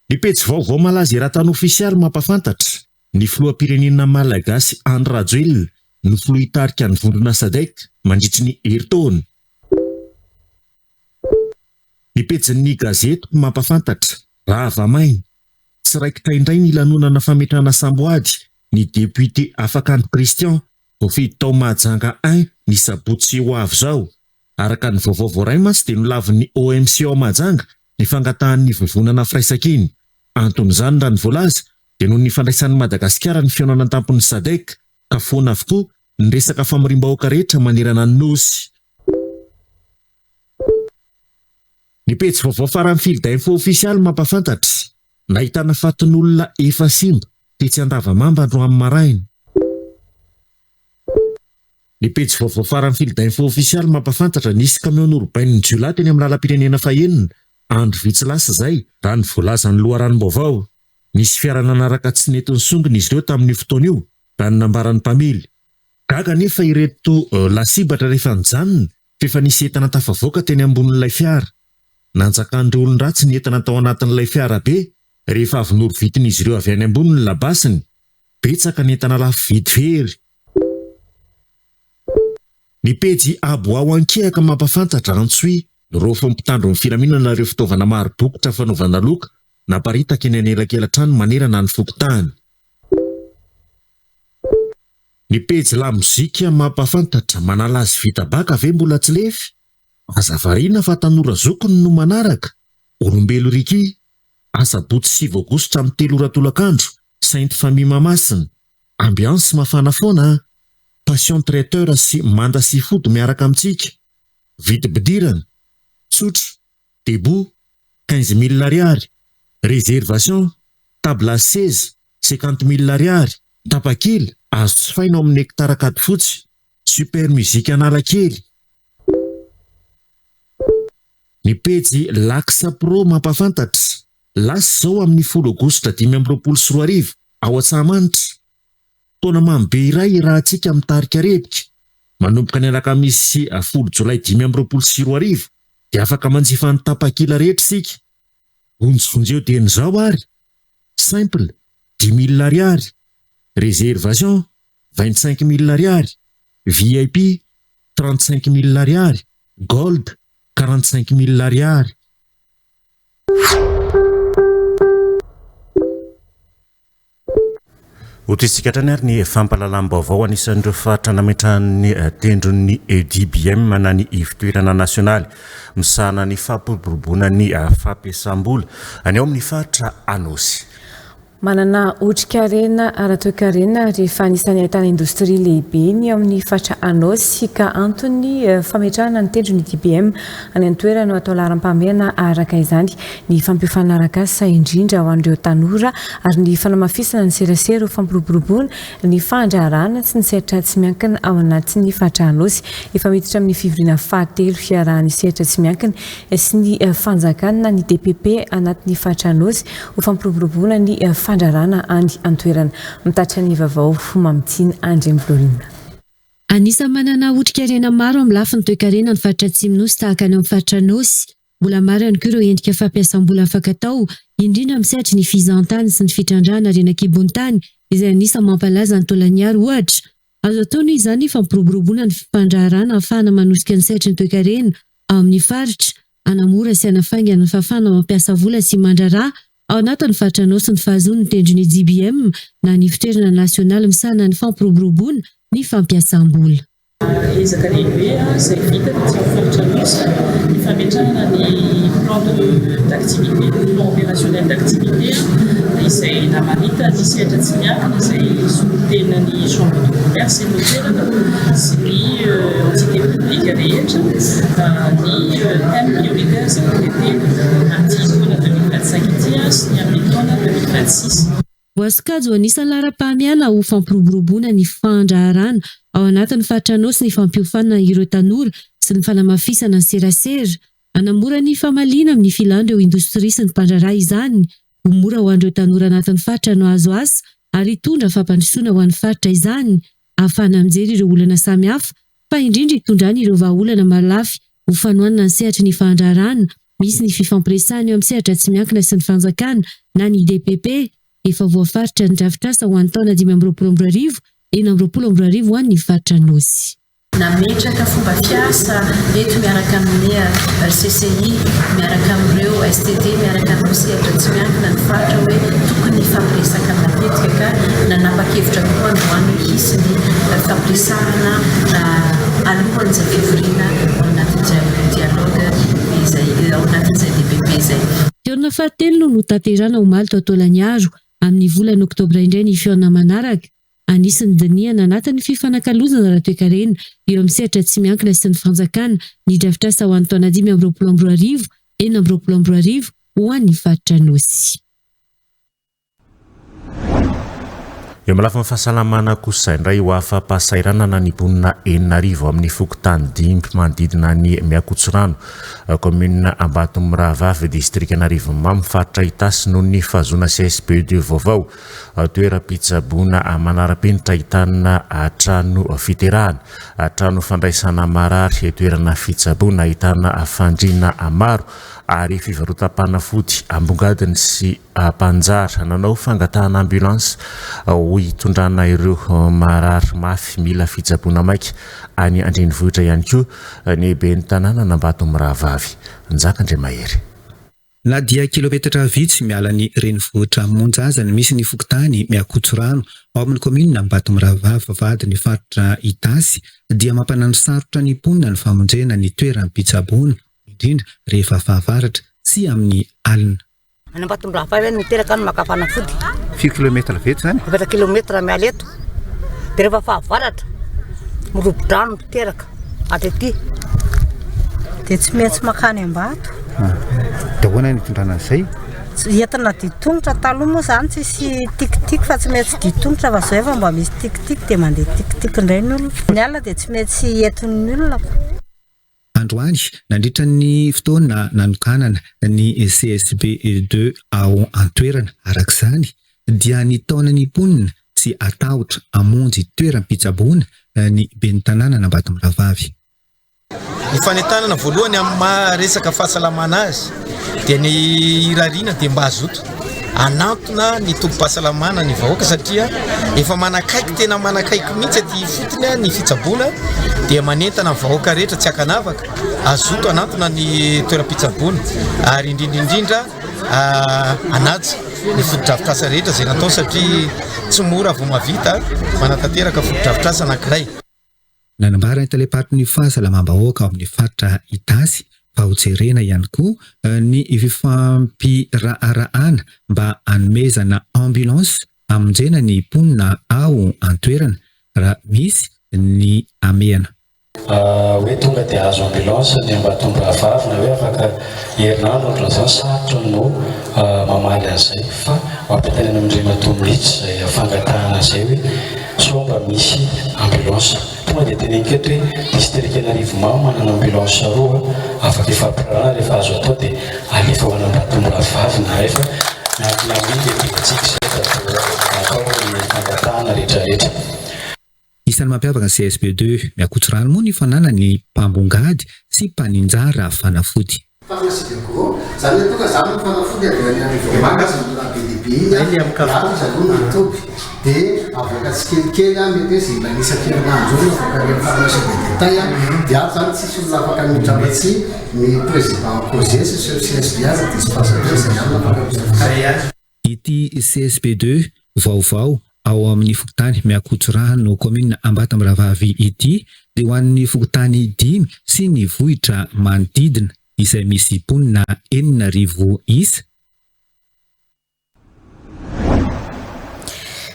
Ny pejy vaovao malaza eran-tany ofisialy mampafantatra, ny filoham-pirenena malagasy Andry Rajoelina no filoha hitarika ny vondrona Sadec mandritry ny herintaona. Ny pejin'ny gazetiko mampafantatra, rava maina, tsy raikitra indray ny lanonana fametrahana samboady ny depiote Afakandro Christian, voafidy tao Mahajanga I ny sabotsy ho avy izao. Araka ny vaovao voaray mantsy dia nolavin'ny OMC ao Mahajanga ny fangatahan'ny vovonana Firaisankina. Anton'izany raha ny voalaza dia noho ny fandraisan'i Madagasikara ny fihaonana an-tampon'ny Sadec ka foana avokoa ny resaka famoriam-bahoaka rehetra manerana ny Nosy. Ny pejy vaovao farany Field Info ofisialy mampafantatra, nahitana fatin'olona efa simba tetsy Andavamamba androany maraina. Ny pejy vaovao farany Fildinfo ofisialy mampahafantatra nisy kamiao norobain'ny jiolahy teny amin'ny lalam-pirenena fahenina, andro vitsy lasa izay, raha ny voalazan'ny loharanom-baovao. Nisy fiara nanaraka tsy nety nisongona izy ireo tamin'io fotoana io, raha ny nambaran'ny mpamily. Gaga anefa ireto lasibatra rehefa nijanona fa efa nisy entana tafavoaka teny ambonin'ilay fiara. Nanjakan'ireo olon-dratsy ny entana tao anatin'ilay fiarabe rehefa avy norovitin'izy ireo avy any ambony ny labasiny. Betsaka ny entana lafo vidy very. Ny pejy Aboaho Ankehaka mampahafantatra Antsohihy, niraofin'ny mpitandro ny filaminana ireo fitaovana maro bokotra fanaovana loka naparitaka eny anelakelan-trano manerana ny fokontany. Ny pejy Lamozika mampahafantatra Manala azy vita baka ve mbola tsy lefy? Aza variana fa tanora zokiny no manaraka, Olombelo Ricky, Asabotsy 9 aogositra amin'ny 3 ora tolakandro, Sainte Famille Mahamasina. Ambiance mafana foana an! Passion traiteur sy Manda Seafood miaraka amintsika. Vidim-pidirana, tsotra, debout, 15 mille ariary, réservation, table à seza, 50 mille ariary, tapakila, azo jifaina ao amin'ny Nectar Ankadifotsy, Super Musique Analakely. Ny pejy Lax Pro mampahafantatra, lasa izao amin'ny 10 aogositra 2025, ao Antsahamanitra. Taona mamy be iray iarahantsika mitarika rebika. Manomboka ny alakamisy 10 jolay 2025 dia afaka manjifa ny tapakila rehetra isika. Vonjivonjeo dieny izao ary! Simple, 10 mille ariary. Réservation, 25 mille ariary. VIP, 35 mille ariary. Gold, 45 mille ariary. Hotohizintsika hatrany ary ny fampahalalam-baovao anisan'ireo faritra nametrahan'ny tendron'ny EDBM na ny Ivotoerana Nasionaly misahana ny fampiroboroboana ny fampiasam-bola any ao amin'ny faritra Anôsy. Manana otrikarena ara-toekarena ary efa anisan'ny ahitana indostria lehibe ny ao amin'ny faritra Anôsy ka anton'ny fametrahana ny tendron'ny DBM any an-toerana no atao laharam-pahamehana araka izany ny fampiofanana arak'asa indrindra ho an'ireo tanora ary ny fanamafisana ny serasera ho fampiroboroboana ny fandraharahana sy ny sehatra tsy miankina ao anatin'ny faritra Anôsy. Efa miditra amin'ny fivoriana fahatelo hiarahan'ny sehatra tsy miankina sy ny fanjakana na ny DPP anatin'ny faritra Anôsy ho fampiroboroboana ny fandrarana any an-toerana. Mitatitra ny vaovao Mamitiana Andriambololona. Anisan'ny manana otrikarena maro amin'ny lafiny toekarena ny faritra Atsimo Nosy tahaka ny ao amin'ny faritra Anôsy. Mbola maro ihany koa ireo endrika fampiasam-bola afaka atao, indrindra amin'ny sehatry ny fizahantany sy ny fitrandrahana harena an-kibon'ny tany, izay anisan'ny mampalaza an'i Tolagnaro ohatra. Azo atao noho izany ny fampiroboroboana ny fandraharahana ahafahana manosika ny sehatry ny toekarena ao amin'ny faritra, hanamora sy hanafaingana ny fahafahana mampiasa vola sy mandraharaha ao anatin'ny faritra Anôsy ny fahazoany ny tendron'ny JBM na ny Ivontoerana Nasionaly misahana ny fampiroboroboana ny fampiasam-bola. Ezaka lehibe izay vita taty amin'ny faritra Anosy ny fametrahana ny plan de d'activité, plan opérationnel d'activité izay namaritan'ny sehatra tsy miankina izay solontenan'ny chambre de commerce eto an-toerana sy ny entité publique rehetra ny thème prioritaire izay ho traiter-na amin'ity taona 2025 ity sy ny amin'ny taona 2026. Voasokajy ho anisan'ny laharam-pahamehana ho fampiroboroboana ny fandraharahana ao anatin'ny faritra Anôsy ny fampiofanana ireo tanora sy ny fanamafisana ny serasera. Hanamora ny famaliana amin'ny filan'ireo indostria sy ny mpandraharaha izany. Ho mora ho an'ireo tanora anatin'ny faritra no hahazo asa ary hitondra fampandrosoana ho an'ny faritra izany. Ahafahana mijery ireo olana samihafa fa indrindra hitondrany ireo vahaolana marolafy ho fanohanana ny sehatry ny fandraharahana Misy ny fifampiresahana eo amin'ny sehatra tsy miankina sy ny fanjakana na ny DPP. Efa voafaritra ny drafitrasa ho an'ny taona 2025, 2026 ho an'ny faritra Anôsy. Nametraka fomba fiasa eto miaraka amin'ny CCI, miaraka amin'ireo STD, miaraka amin'ireo sehatra tsy miankina ny faritra hoe tokony hifampiresaka matetika ka nanapa-kevitra koa androany hoe hisy ny fampiresahana alohan'izay fivoriana ao anatin'izay dialogue izay ao anatin'izay DPP izay. Fihaonana fahatelo no notanterahina omaly tao Taolagnaro. Amin'ny volana oktobra indray ny fihaonana manaraka. Anisan'ny dinihana anatin'ny fifanakalozana ara-toekarena eo amin'ny sehatra tsy miankina sy ny fanjakana ny drafitrasa ho an'ny taona 2025, 2026 ho an'ny faritra Anôsy. Eo amin'ny lafiny fahasalamana kosa indray, ho afa-pahasahiranana ny mponina 6000 amin'ny fokontany dimy manodidina an'i Miakotsirano, kaominina Ambatomirahavavy, distrikan'Arivonimamo, faritra Itasy noho ny fahazoana CSB deux vaovao. Toeram-pitsaboana manara-penitra ahitana trano fiterahana, trano fandraisana marary, toerana fitsaboana ahitana fandriana maro ary fivarotam-panafody ambongadiny sy mpanjary. Nanao fangatahana ambulance ho hitondrana ireo marary mafy mila fitsaboana maika any an-drenivohitra ihany koa ny ben'ny tanànan'Ambatomirahavavy, Njaka Andriamahery. Na dia kilometatra vitsy miala ny renivohitra monja aza no misy ny fokontany Miakotsorano ao amin'ny kaominina Ambatomirahavavy vavahadin'ny faritra Itasy dia mampananosarotra ny mponina ny famonjena ny toeram-pitsaboana, indrindra rehefa fahavaratra sy amin'ny alina. Any Ambatomirahavavy aho no niteraka no maka fanafody. Firy kilometatra avy eto izany? Efatra kilometatra miala eto. Dia rehefa fahavaratra, mirobo-drano miteraka hatraty. Dia tsy maintsy mankany Ambato. Dia ahoana ny hitondrana an'izay? Entina ditongotra, taloha moa izany tsisy tikitik fa tsy maintsy ditongotra fa izao efa mba misy tikitik dia mandeha tikitik indray ny olona. Ny alina dia tsy maintsy entin'ny olona. Androany, nandritra ny fotoana nanokanana ny CSB deux ao an-toerana, araka izany, dia nitaona ny mponina tsy hatahotra hamonjy toeram-pitsaboana ny ben'ny tanànan'Ambatomirahavavy. Ny fanentanana voalohany amin'ny maha resaka fahasalamana azy dia ny irariana dia mba hazoto hanantona ny tobim-pahasalamana ny vahoaka satria efa manakaiky tena manakaiky mihitsy aty ifotony ny fitsaboana dia manentana ny vahoaka rehetra tsy ankanavaka hazoto hanantona ny toeram-pitsaboana ary indrindra indrindra hanaja ny fotodrafitrasa rehetra izay natao satria tsy mora vao mahavita manatanteraka fotodrafitrasa anankiray. Nanambara ny talem-paritry ny fahasalamam-bahoaka ao amin'ny faritra Itasy fa hojerena ihany koa ny fifampiraharahana mba hanomezana ambulance hamonjena ny mponina ao an-toerana raha misy ny hamehana. Hoe tonga dia azo ambulance ny Ambatomirahavavy na hoe afaka herinandro ohatran'izany, sarotra no mamaly an'izay fa ho ampitaina any amin'Andriamatoa mihitsy izay fangatahana izay hoe sao mba misy ambulance. Tonga dia teneniko eto hoe distrikan'Arivomamo manana ambulance roa afaka ifampirarahana rehefa azo atao dia alefa ho any Ambatomirahavavy ny iray fa miankina amin'ny lehibentsika izay vao atao ny fangatahana rehetrarehetra. Isan'ny mampiavaka ny CSB deux Miakotsirano moa ny fananany mpambongady sy mpaninjara fanafody. Pharmacie de gros, zany hoe tonga zany ny fanafody avy any Arivonimamo izy mbola be dia be iny an, dia avy izy aloha ny toby, dia avoaka tsikelikely an, mety hoe izay ilaina isan-kerinandro eo no avoaka any amin'ny pharmacie de détail an, dia ato zany tsisy olona afaka miditra afa-tsy ny président COSES sy chef CSB aza dispensateur izay ihany no afaka miditra. Ity CSB deux vaovao ao amin'ny fokontany Miakotsirano, kaominina Ambatomirahavavy ity dia ho an'ny fokontany dimy sy ny vohitra manodidina izay misy mponina 6000 isa.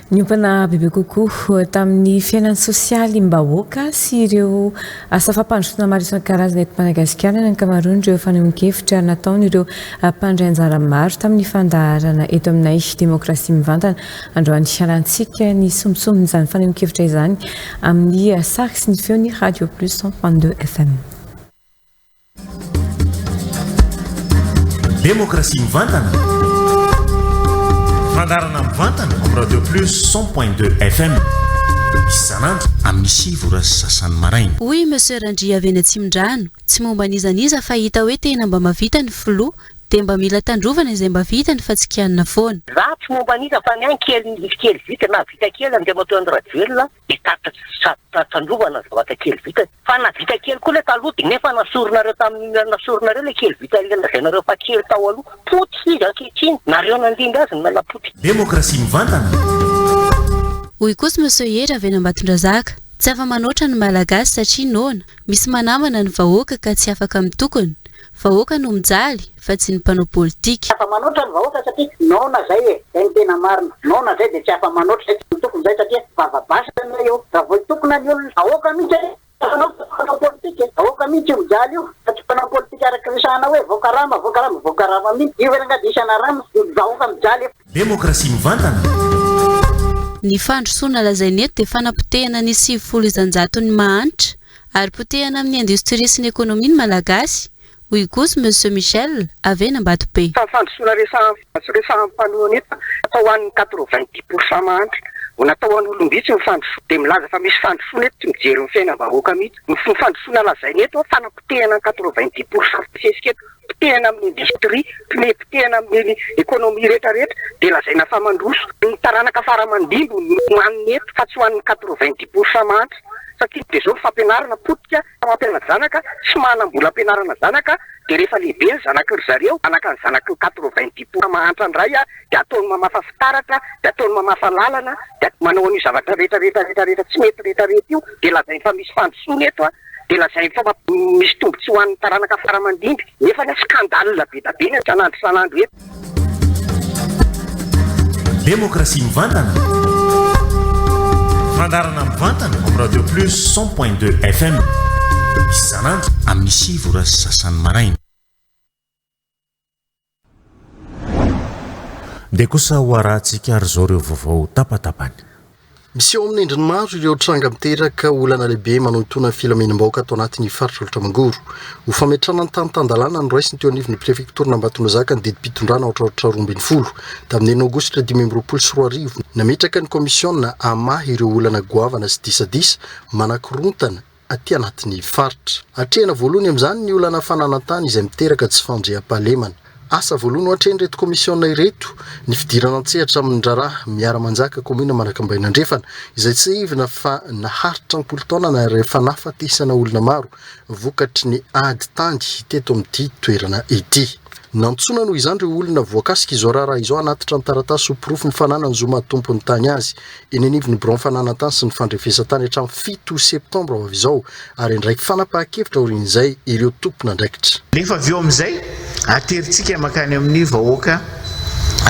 Niompana bebe kokoa tamin'ny fiainan'ny sosialim-bahoaka sy ireo asa fampandrosoana maro isan-karazany eto Madagasikara ny ankamaroan'ireo fanehoan-kevitra nataon'ireo mpandray anjara maro tamin'ny fandaharana eto aminay Demokrasia Mivantana. Androany hialantsika ny sombintsombin'izany fanehoan-kevitra izany amin'ny sary sy ny feon'ny Radio Plus 100.2 FM. Demokrasia mivantana. Fandaharana mivantana amin'ny Radio Plus 100.2 FM. Isan'andro amin'ny sivy ora sy sasany maraina. Hoy Monsieur Randria avy eny Atsimondrano, tsy momba an'iza n'iza fa hita hoe tena mba mavita ny filoha, dia mba mila tandrovana izay mba vitany fa tsy kianina foana. Za tsy momba an'iza fa ny ahy kely nisy kely vita na vita kely Andriamatoa Andry Rajoelina dia tatra tandrovana ny zavatra kely vitany. Fa na vita kely koa ilay taloha dia nefa nasorinareo tamin'ny nasorinareo ilay kely vita ilay lazainareo fa kely tao aloha. Potika izy ankehitriny. Nareo nandimby azy no nanapotika. Demokrasia mivantana. Hoy kosa Monsieur Hery avy any Ambatondrazaka, tsy afa-manoatra ny Malagasy satria noana, misy manambana ny vahoaka ka tsy afaka mitokona. Vahoaka no mijaly fa tsy ny mpanao politika. Tsy afa-manoatra ny vahoaka satria noana zay e! Zay no tena marina. Noana zay dia tsy afa-manoatra zay, tsy mitokona zay satria vava basy zany eo. Raha vao hitokona ny olona, vahoaka mihitsy anie no mpanao politika e! Vahoaka mihitsy io mijaly io fa tsy mpanao politika araka resahana hoe vao karama, vao karama, vao karama mihitsy. Io ve rangahy dia isan'arama? Ny vahoaka mijaly efa. Demokrasia mivantana. Ny fandrosoana lazainy eto dia fanapotehana ny 90 isanjaton'ny mahantra ary potehana amin'ny indostria sy ny ekonomia ny Malagasy, hoy kosa Monsieur Michel avy eny Ambatobe. Fa ny fandrosoana resahan'ny tsy resahan'ny mpanohana eto natao ho an'ny 90 pour cent mahantra, vao natao ho an'olom-bitsy ny fandrosoana dia milaza fa misy fandrosoana eto tsy mijery ny fiainam-bahoaka mihitsy. Ny fandrosoana lazainy eto fanapotehana ny 90 pour cent misesika eto. Potehina amin'ny industrie, potehina amin'ny économie rehetra rehetra dia lazaina fa mandroso. Ny taranaka fara aman-dimby no hohanina eto fa tsy ho an'ny 90 pour cent mahantra satria dia zao ny fampianarana potika, mampiana-janaka, tsy manam-bola ampianarana zanaka dia rehefa lehibe ny zanaky ry zareo, anaka ny zanaky ny 90 pour cent mahantra indray dia ataony mamafa fitaratra, dia ataony mamafa lalana, dia manao an'io zavatra rehetra rehetra rehetra rehetra tsy mety rehetra rehetra io dia lazainy fa misy fandrosoana eto an. dia lazainy fa misy tombotsoa ho an'ny taranaka fara aman-dimby, nefa anie scandale be da be ny isan'andro isan'andro eto. Demokrasia mivantana, fandaharana mivantana amin'ny Radio Plus 100.2 FM, isan'andro amin'ny 9 ora sy sasany maraina. Dia kosa ho arahantsika ary izao ireo vaovao tapatapany. Miseho amin'ny endriny maro ireo tranga miteraka olana lehibe manohintohina ny filaminam-bahoaka ato anatin'ny faritra Alaotra Mangoro. Ho fametrahana ny tany tan-dalàna noraisiny teo anivon'ny prefektoran'Ambatondrazaka ny didim-pitondrana aotraotra 12 tamin'ny enina aogositra 2025, nametraka ny kaomisiona hamaha ireo olana goavana sy disadisa manakorontana aty anatin'ny faritra. Atrehina voalohany amin'izany ny olana fananan-tany izay miteraka tsy fandriampahalemana. Asa voalohany ho atrehin'ireto komisiona ireto ny fidirana an-tsehatra amin'ny raharaha Miara-manjaka kaominina Manakambahiny Andrefana izay tsiahivina fa naharitra am-polo taona ary efa nahafatesana olona maro vokatry ny ady tany teto amin'ity toerana ity. Nantsoina noho izany ireo olona voakasika izao raharaha izao hanatitra ny taratasy ho porofon'ny fananany zo maha tompon'ny tany azy eny anivon'ny biraon'ny fananan-tany sy ny fandrefesan-tany hatramin'ny 7 septambra ho avy izao ary handray fanapahan-kevitra aorian'izay ireo tompon'andraikitra. Nefa avy eo amin'izay, aterintsika mankany amin'ny vahoaka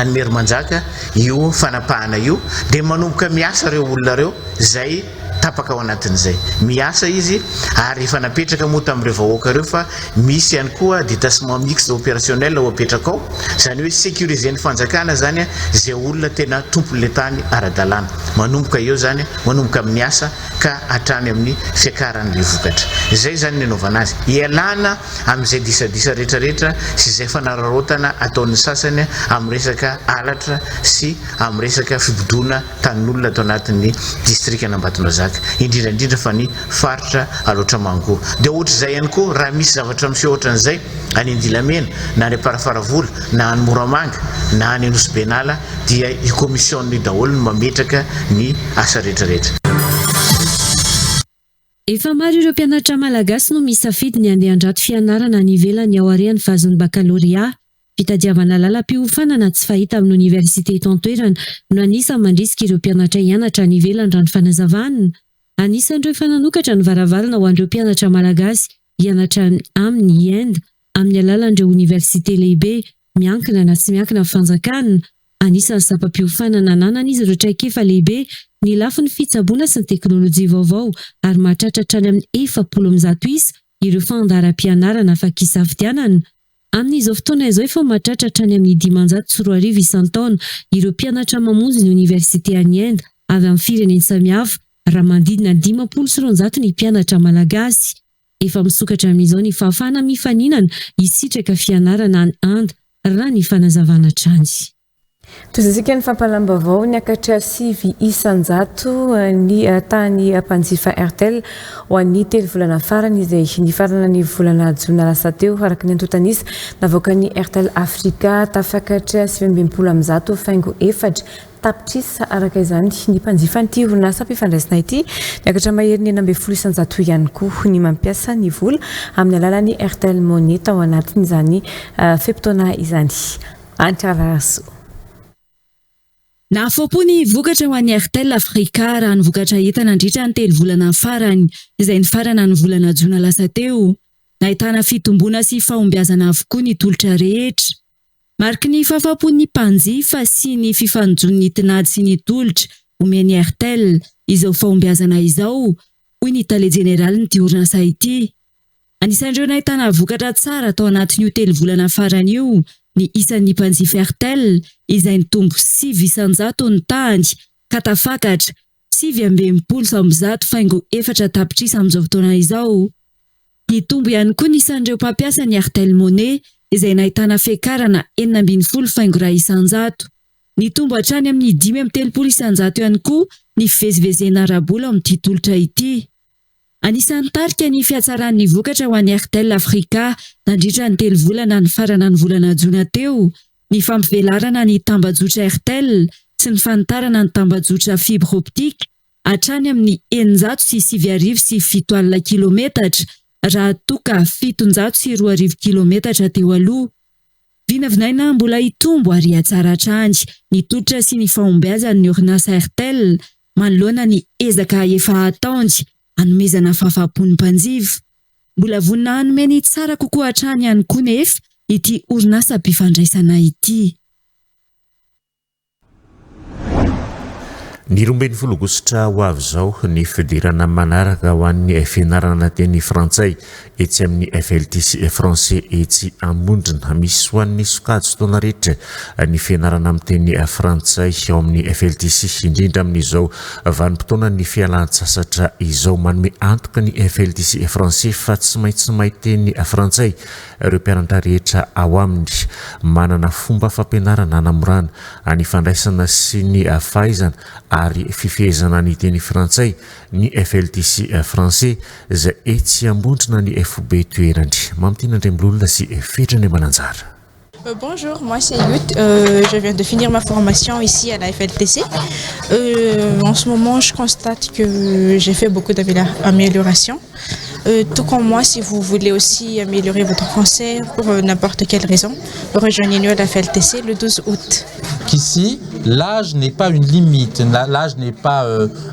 any Merimanjaka io fanapahana io, dia manomboka miasa ireo olona ireo izay tapaka ao anatin'izay. Miasa izy ary efa napetraka moa tamin'ireo vahoaka ireo fa misy ihany koa détachement mixte opérationnel ho apetraka ao, izany hoe sécuriser-n'ny fanjakana izany izay olona tena tompon'ilay tany ara-dalàna. Manomboka eo izany, manomboka amin'ny asa ka hatrany amin'ny fiakaran'ilay vokatra. Izay izany ny anaovana azy. Ialana amin'izay disadisa rehetrarehetra sy izay fanararaotana ataon'ny sasany amin'ny resaka halatra sy amin'ny resaka fibodoana tanin'olona ato anatin'ny distrikan'Ambatondrazaka, indrindra indrindra fa ny faritra Alaotra Mangoro. Dia ohatr'izay ihany koa raha misy zavatra miseho ohatran'izay any Andilamena na any Amparafaravola na any Moramanga na any Anosibenala dia io commission io daholo no mametraka ny asa rehetra rehetra. Efa maro ireo mpianatra malagasy no misafidy ny handeha handrato fianarana any ivelany aorian'ny fahazoany bakalorea. Fitadiavana lalam-piofanana tsy fahita amin'ny oniversite eto an-toerana no anisan'ny mandrisika ireo mpianatra hianatra any ivelany raha ny fanazavana. Anisan'ireo efa nanokatra ny varavarana ho an'ireo mpianatra malagasy hianatra any aminy i Inde amin'ny alalan'ireo oniversite lehibe miankina na tsy miankina amin'ny fanjakana. Anisan'ny sampam-piofanana ananan'izy ireo traikefa lehibe ny lafiny fitsaboana sy ny teknolojia vaovao ary mahatratra hatrany amin'ny 140 isa ireo fandaharam-pianarana afaka isafidianana. Amin'izao fotoana izao efa mahatratra hatrany amin'ny 2500 isan-taona ireo mpianatra mamonjy ny oniversite any Inde avy amin'ny firenen-tsamihafa raha manodidina ny 250 ny mpianatra malagasy. Efa misokatra amin'izao ny fahafahana mifaninana hisitraka fianarana any Inde raha ny fanazavana hatrany. Tohizantsika ny fampahalalam-baovao, niakatra 9% ny tahan'ny mpanjifa Airtel ho an'ny telo volana farany izay nifarana ny volana jona lasa teo, araka ny antontan'isa navoakan'ny Airtel Africa. Tafakatra 169 faingo efatra tapitrisa araka izany ny mpanjifan'ity orinasam-pifandraisana ity. Niakatra maherin'ny 16% ihany koa ny mampiasa ny vola amin'ny alalan'ny Airtel Money tao anatin'izany fe-potoana izany. Antrarahasoa. Nahafapo ny vokatra ho an'ny Airtel Africa raha ny vokatra hita nandritra ny telo volana farany, izay nifarana ny volana jona lasa teo. Nahitana fitomboana sy fahombiazana avokoa ny tolotra rehetra. Mariky ny fahafapon'ny mpanjifa sy ny fifanojoan'ny tinady sy ny tolotra omen'ny Airtel izao fahombiazana izao, hoy ny tale jeneralin'ity orinasa ity. Anisan'ireo nahitana vokatra tsara tao anatin'io telo volana farany io ny isan'ny mpanjifa Airtel izay nitombo 9% ny tahany. ka tafakatra 169 faingo 4 tapitrisa amin'izao fotoana izao. Nitombo ihany koa ny isan'ireo mpampiasa ny Airtel Money izay nahitana fiakarana 16,1%. Nitombo hatrany amin'ny 35% ihany koa ny fivezivezena ara-bola ao amin'ity tolotra ity. Anisan'ny nitarika ny fihatsaran'ny vokatra ho an'ny Airtel Africa nandritra ny telo volana nifarana ny volana jona teo ny fampivelarana ny tambajotra Airtel sy ny fanitarana ny tambajotra fibre optique hatrany amin'ny 7700 kilometatra raha toa ka 2700 kilometatra teo aloha. Vinavinaina mbola hitombo ary hihatsara hatrany ny tolotra sy ny fahombiazan'ny orinasa Airtel manoloana ny ezaka efa ataony hanomezana fahafaham-po ny mpanjifa. Mbola vonona hanome ny tsara kokoa hatrany ihany koa nefa ity orinasam-pifandraisana ity. Ny 12 aogositra ho avy izao ny fidirana manaraka ho an'ny fianarana teny frantsay etsy amin'ny FLTC Français etsy Ambondrona. Misy ho an'ny sokajy taona rehetra ny fianarana amin'ny teny frantsay ao amin'ny FLTC, indrindra amin'izao vanim-potoanan'ny fialan-tsasatra izao. Manome antoka ny FLTC Français fa tsy maintsy mahay teny frantsay ireo mpianatra rehetra ao aminy. Manana fomba fampianarana hanamorana ny fandraisana sy ny fahaizana ary fifehezana ny teny frantsay ny FLTC Français izay etsy Ambondrona ny foibe toerany. Mamitiana Andriambololona sy Fetra Andriamananjara. Bonjour, moi c'est Youth. Je viens de finir ma formation ici à la FLTC. En ce moment, je constate que j'ai fait beaucoup d'améliorations. Tout comme moi, si vous voulez aussi améliorer votre français pour n'importe quelle raison, rejoignez-nous à la FLTC le 12 août. Qu'ici, l'âge n'est pas une limite, l'âge n'est pas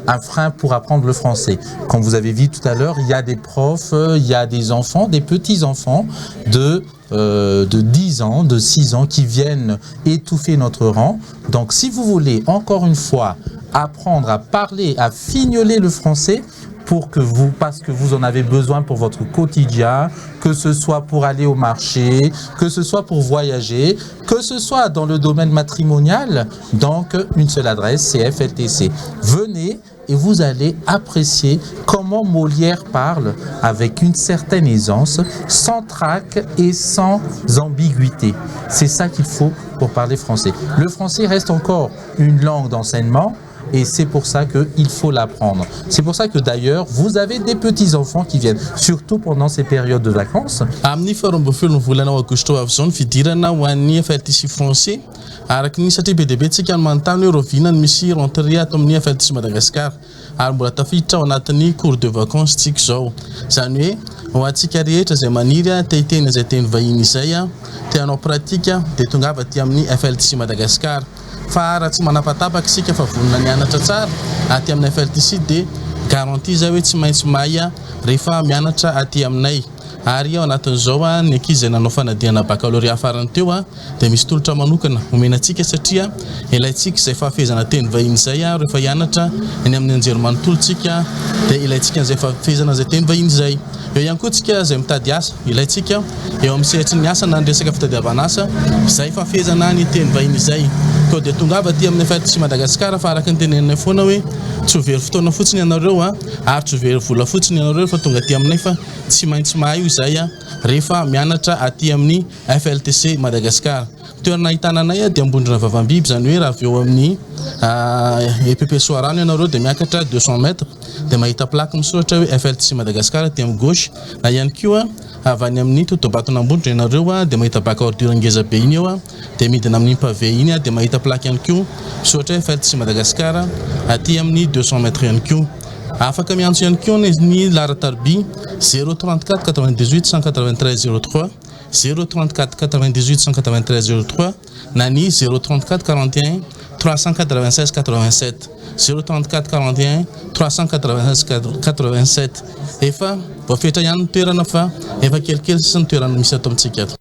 un frein pour apprendre le français. Comme vous avez vu tout à l'heure, il y a des profs, il y a des enfants, des petits-enfants de 10 ans, de 6 ans qui viennent étouffer notre rang. Donc si vous voulez encore une fois apprendre à parler, à fignoler le français, pour que vous, parce que vous en avez besoin pour votre quotidien, que ce soit pour aller au marché, que ce soit pour voyager, que ce soit dans le domaine matrimonial, donc une seule adresse, c'est FLTC. Venez et vous allez apprécier comment Molière parle avec une certaine aisance, sans trac et sans ambiguïté. C'est ça qu'il faut pour parler français. Le français reste encore une langue d'enseignement, et c'est pour ça qu'il faut l'apprendre. C'est pour ça que d'ailleurs, vous avez des petits-enfants qui viennent, surtout pendant ces périodes de vacances. Amin'ny faha-12 ny volana aogositra ho avy izao ny fidirana ho an'ny FLTC français araka ny satria be dia be tsika ny manontany hoe rahoviana ny misy rentrée ato amin'ny FLTC Madagascar ary mbola tafiditra ao anatin'ny cours de vacances tsika izao. Izany hoe ho antsika rehetra izay maniry a te hiteny izay teny vahiny izay a te hanao pratique dia tongava aty amin'ny FLTC Madagascar. Fa raha tsy manapatapaka isika fa vonona nianatra tsara aty amin'ny FLTC dia garantie zay hoe tsy maintsy mahay rehefa mianatra aty aminay. Ary ao anatin'izao a ny ankizy izay nanao fanadinana baccalauréat farany teo a dia misy tolotra manokana omena antsika satria ilaintsika izay fahafehezana teny vahiny izay a rehefa hianatra eny amin'ny anjerimanontolo tsika dia ilaintsika an'izay fahafehezana izay teny vahiny izay. Eo ihany koa tsika izay mitady asa, ilaintsika eo amin'ny sehatry ny asa na ny resaka fitadiavana asa izay fahafehezana ny teny vahiny izay. Koa dia tongava aty amin'ny FLTC Madagascar fa araka ny teneninay foana hoe tsy ho very fotoana fotsiny ianareo a ary tsy ho very vola fotsiny ianareo rehefa tonga aty aminay fa tsy maintsy mahay io izay a rehefa mianatra aty amin'ny FLTC Madagascar. Toerana ahitana anay dia Ambondrona Vavambiby, izany hoe raha avy eo amin'ny EPP Soarano ianareo dia miakatra 200 mètres dia mahita plaque misoratra hoe FLTC Madagascar aty amin'ny gauche, na ihany koa avy any amin'ny Totobaton'Ambondrona ianareo dia mahita bac à ordure ngeza be iny eo dia midina amin'iny pavé iny dia mahita plaque ihany koa misoratra hoe FLTC Madagascar aty amin'ny 200 mètres ihany koa. Afaka miantso ihany koa ny laharan-tariby 034 98 193 03, 034 98 193 03 na ny 034 41 396 87, 034 41 396 87. Efa voafetra ihany ny toerana fa efa kelikely sisa ny toerana misy ato amintsika ato.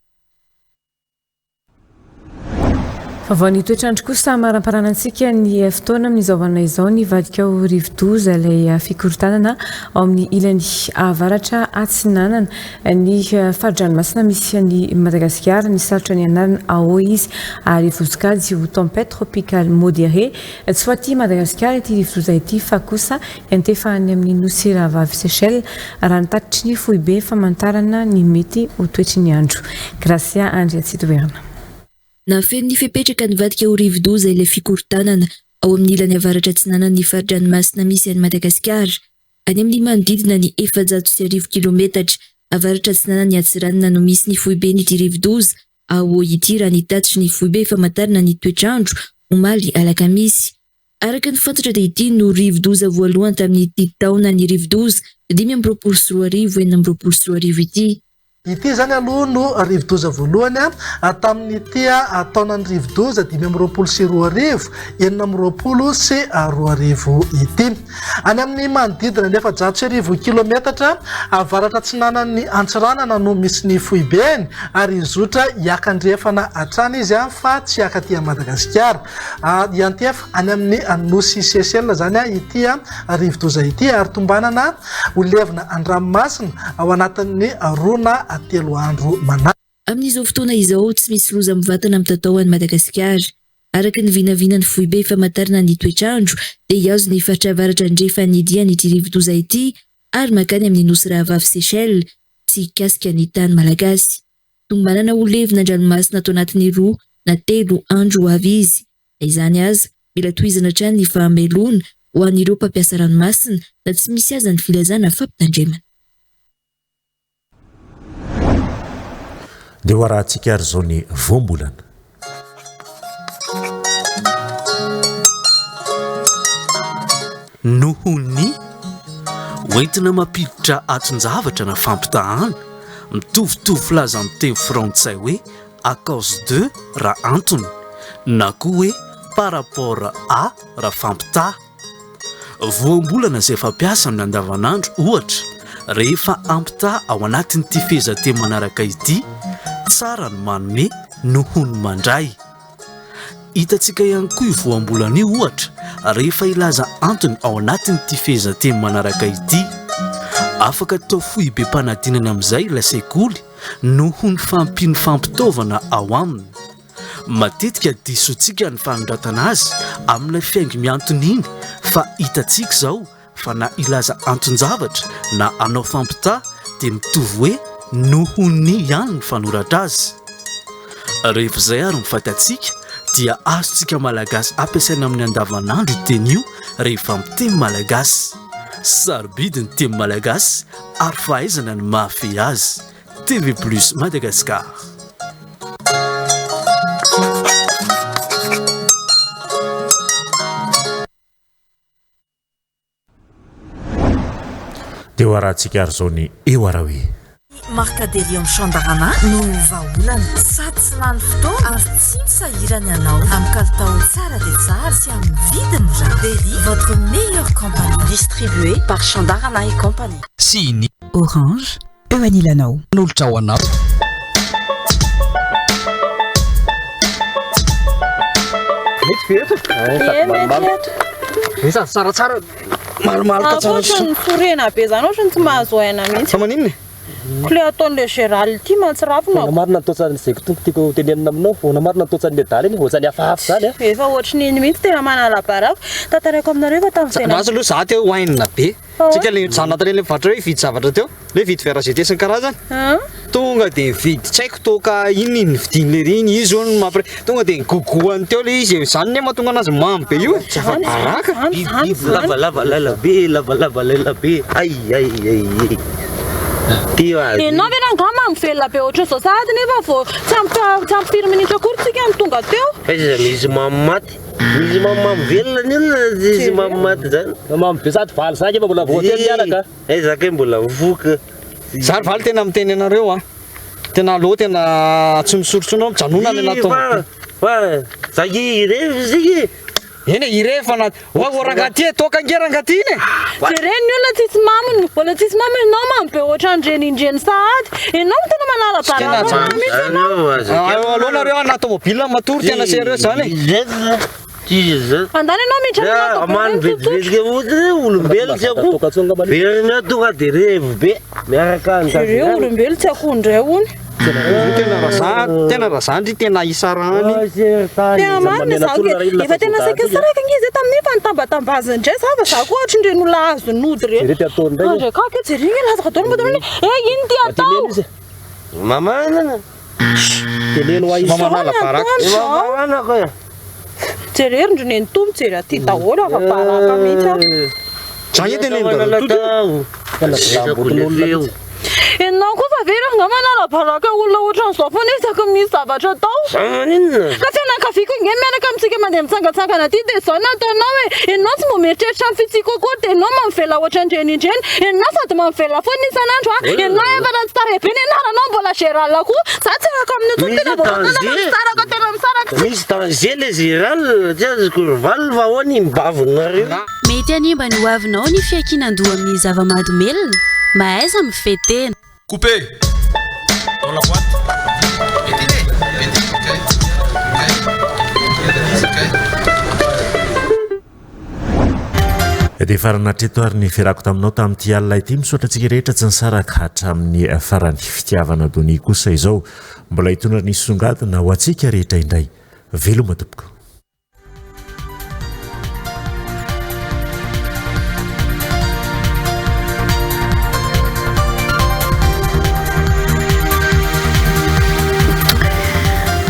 Vaovao ny toetr'andro kosa hamaramparana antsika ny fotoana amin'izao alina izao nivadika ho rivodoza ilay fikorontanana ao amin'ny ilany avaratra atsinanana ny fari-dranomasina misy an'i Madagasikara. Nisalotra ny anarana Aô izy ary voasokajy ho tempête tropicale modérée. Tsy ho aty Madagasikara ity rivodoza ity fa kosa hiantefa any amin'ny nosy rahavavy Seychelles raha ny tatitry ny foibe famantarana ny mety ho toetry ny andro. Gracia Andriatsitoherina. Nahafeno ny fepetra ka nivadika ho rivodoza ilay fikorontanana ao amin'ny ilany avaratra atsinanan'ny fari-dranomasina misy an'i Madagasikara, any amin'ny manodidina ny 1400 kilometatra avaratra atsinanan'i Antsiranana no misy ny foiben'ity rivodoza Aho ity raha ny tatitry ny foibe famantarana ny toetr'andro omaly alakamisy. Araka ny fantatra dia ity no rivodoza voalohany tamin'ity taonan'ny rivodoza 2025 2026 ity. Ity izany aloha no rivodoza voalohany tamin'ity taonan'ny rivodoza 2025 2026 ity. Any amin'ny manodidina ny 1400 kilometatra avaratra atsinanan'ny Antsiranana no misy ny foibeny ary hizotra hiakandrefana hatrany izy fa tsy hiakaty Madagasikara. Hiantefa any amin'ny nosy Seychelles izany ity rivodoza ity ary tombanana ho levona an-dranomasina ao anatin'ny roa na telo andro manaraka. Amin'izao fotoana izao, tsy misy loza mivantana mitatao any Madagasikara. Araka ny vinavinan'ny foibe famantarana ny toetr'andro dia hihazo ny faritra avaratra andrefan'ny dian'ity rivodoza ity ary mankany amin'ny nosy rahavavy Seychelles, tsy hikasika ny tany malagasy. Tombanana ho levona an-dranomasina ato anatin'ny roa na telo andro ho avy izy. Na izany aza, mila tohizana hatrany ny fahamelohana ho an'ireo mpampiasa ranomasina na tsy misy aza ny filazana fampitandremana. Dia ho arahantsika ary izao ny voambolana. Noho ny hoentina mampiditra aton-javatra na fampitahana, mitovitovy filaza amin'ny teny frantsay hoe à cause de raha antony, na koa hoe par rapport à raha fampitaha. Voambolana izay fampiasa amin'ny andavanandro, ohatra, rehefa ampitaha ao anatin'ity fehezanteny manaraka ity, tsara ny manome noho ny mandray. Hitantsika ihany koa io voambolana io, ohatra, rehefa hilaza antony ao anatin'ity fehezanteny manaraka ity. Afaka atao foibem-panadinana amin'izay ilay sekoly noho ny fahampian'ny fampitaovana ao aminy. Matetika disontsika ny fanoratana azy amin'ilay fihaingo mihantona iny fa hitantsika izao fa na hilaza anton-javatra na hanao fampitaha dia mitovy hoe noho ny ihany ny fanoratra azy. Rehefa izay ary ny fantatsika dia azontsika Malagasy ampiasaina amin'ny andavanandro io teny io rehefa miteny Malagasy. Sarobidy ny teny Malagasy ary fahaizana ny mahafehy azy. TV Plus Madagascar. Dia ho arahantsika ary izao ny eo araoe. Ny Marcaderium Chandarana no vahaolana. Sady tsy lany fotoana ary tsy misahirana ianao. Amin'ny kalitao tsara dia tsara sy amin'ny vidiny mirary. Dairy, votre meilleure compagnie. Distribué par Chandarana et Compagnie. Sy ny. Orange, eo anilanao. Nolotra ho anao. Mety ve eto? Ie, mety eto. Ve sady tsaratsara malomaloka tsara Ohatry ny sorena be zany, ohatry ny tsy mahazo aina mihitsy. Fa maninona e? Ko le ataon'le Gérald ity mahatsiravina Ahoana marina ny toetran'ny izay tompo tiako tenenina aminao? Ahoana marina ny toetran'ny adala iny? Ohatran'ny hafahafa izany a. Efa ohatry ny iny mihitsy tena manala baraka. Tantaraiko aminareo fa tamin'izay Andraso aloha za teo wine be. Tsika le nijanona tany le mpivarotra hoe hividy zavatra teo, le hividy verre GT sy ny karazany. Tonga de nividy tsy haiko toaka inona iny nividiany lery iny, izy hono mampire, tonga de nigogohany teo le izy e, zany ne mahatonga anazy mamy be io e, tsy afa-baraka. Biby lavalava lela be, lavalava lela be, ay ay ay ay. Ty azy. Enao ve rangaha mamy velona be ohatran'izao sahady nefa vao tsy ampy tsy ampy firy minitra akory tsika no tonga teo. Aiza misy mamy maty. Misy mamimamy velona ny olona tsisy mamy maty zany. Mamy be sady valy zany efa mbola voateny mianaka. Aiza kay mbola mifoka. Za ry valy tena miteny anareo a. Tena aleo tena tsy misotro tsony mijanona any anaty tomobile. Fa za ki revy zay. Eny e, ireny fa na Oa oa rangahy ty e, toaka ange rangahy ty iny e! Jereo ny olona tsisy maminy, mbola tsisy maminy ianao mamy be ohatran'ireny indreny sahady, ianao no tena manala baraka anah mihitsy ianao. Aleo nareo anaty tomobile matory tena sérieux zany e. Andana ianao miditra anaty Amany tomobile vetivety fotsiny olombelona tsy akoho verina eo tonga de revo be miaraka any Jereo olombelo tsy akoho indray hono. Tena raha tena raha zany ry tena isarahany. Tena marina za ke efa tena saika nisaraka ange zay tamin'iny fa nitambatambaziny indray za fa za koa ohatran'ireny olona azo nody ireny. Andray kaka io jereo nge latsaka daholo mba daholo hoe eh ino ty atao. Mamanana. Teneno ahy izy. Manala baraka. Mamanana ko e. Jereo ry ndry nenitoa mijery aty daholo afa-baraka mihitsy aho. Za nge teneno daholo. Enao koa fa ve rangah manala baraka olona ohatran'izao foana isaky ny misy zavatra atao? Za maninona? Ka fianakaviako ange miaraka amintsika mandeha mitsangatsangana aty dia izao no ataonao e! Enao tsy mba mieritreritra ny fihetsiko akory dia enao mamivela ohatran'ireny indreny, enao sady mamivela foana isan'andro a! Enao efa ratsy tarehy be ny anaranao mbola Gérald koa, za tsy araka amin'io intsony tena vao voatana fa misaraka tena misaraka tsika. Misy danger le Gérald, tsy azoko valiny fa ahoana iny bavinareo. Mety hanimba ny hoavinao ny fiankinan-doha amin'ny zava-mahadomelina. Mahaiza mifehy tena. Coupé dans la boîte. Dia farana hatreto ary ny fiarahako taminao tamin'ity alina ity. Misaotra antsika rehetra tsy nisaraka hatramin'ny farany. Fitiavana donia kosa izao mbola hitondra ny songadina ho antsika rehetra indray. Veloma tompoko.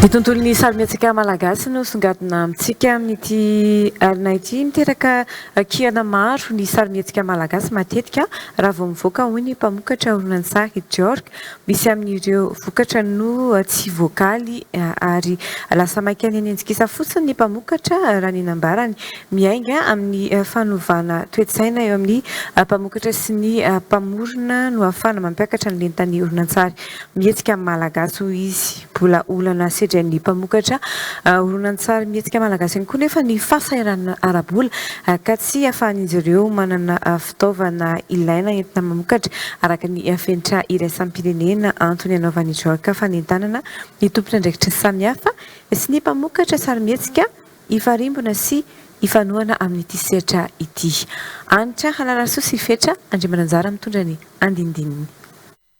Ny tontolon'ny sarimihetsika malagasy no songadina amintsika amin'ity alina ity. Miteraka kiana maro ny sarimihetsika malagasy matetika raha vao mivoaka hoy ny mpamokatra horonantsary Jorg. Misy amin'ireo vokatra no tsy voakaly ary lasa maika ny hanenjikisa fotsiny ny mpamokatra raha ny nambarany. Miainga amin'ny fanovana toe-tsaina eo amin'ny mpamokatra sy ny mpamorona no ahafahana mampiakatra ny lentan'ny horonantsary mihetsika malagasy, hoy izy. Mbola olana sedrain'ny mpamokatra horonantsary mihetsika malagasy ihany koa nefa ny fahasahiranana ara-bola ka tsy ahafahan'izy ireo manana fitaovana ilaina entina mamokatra araka ny fenitra iraisam-pirenena, antony anaovan'ny JORC fanentanana ny tompon'andraikitra samihafa sy ny mpamokatra sarimihetsika hifarimbona sy hifanohana amin'ity sehatra ity. Hanitra Halalasoa sy Fetra Andriamananjara mitondra ny andinindininy.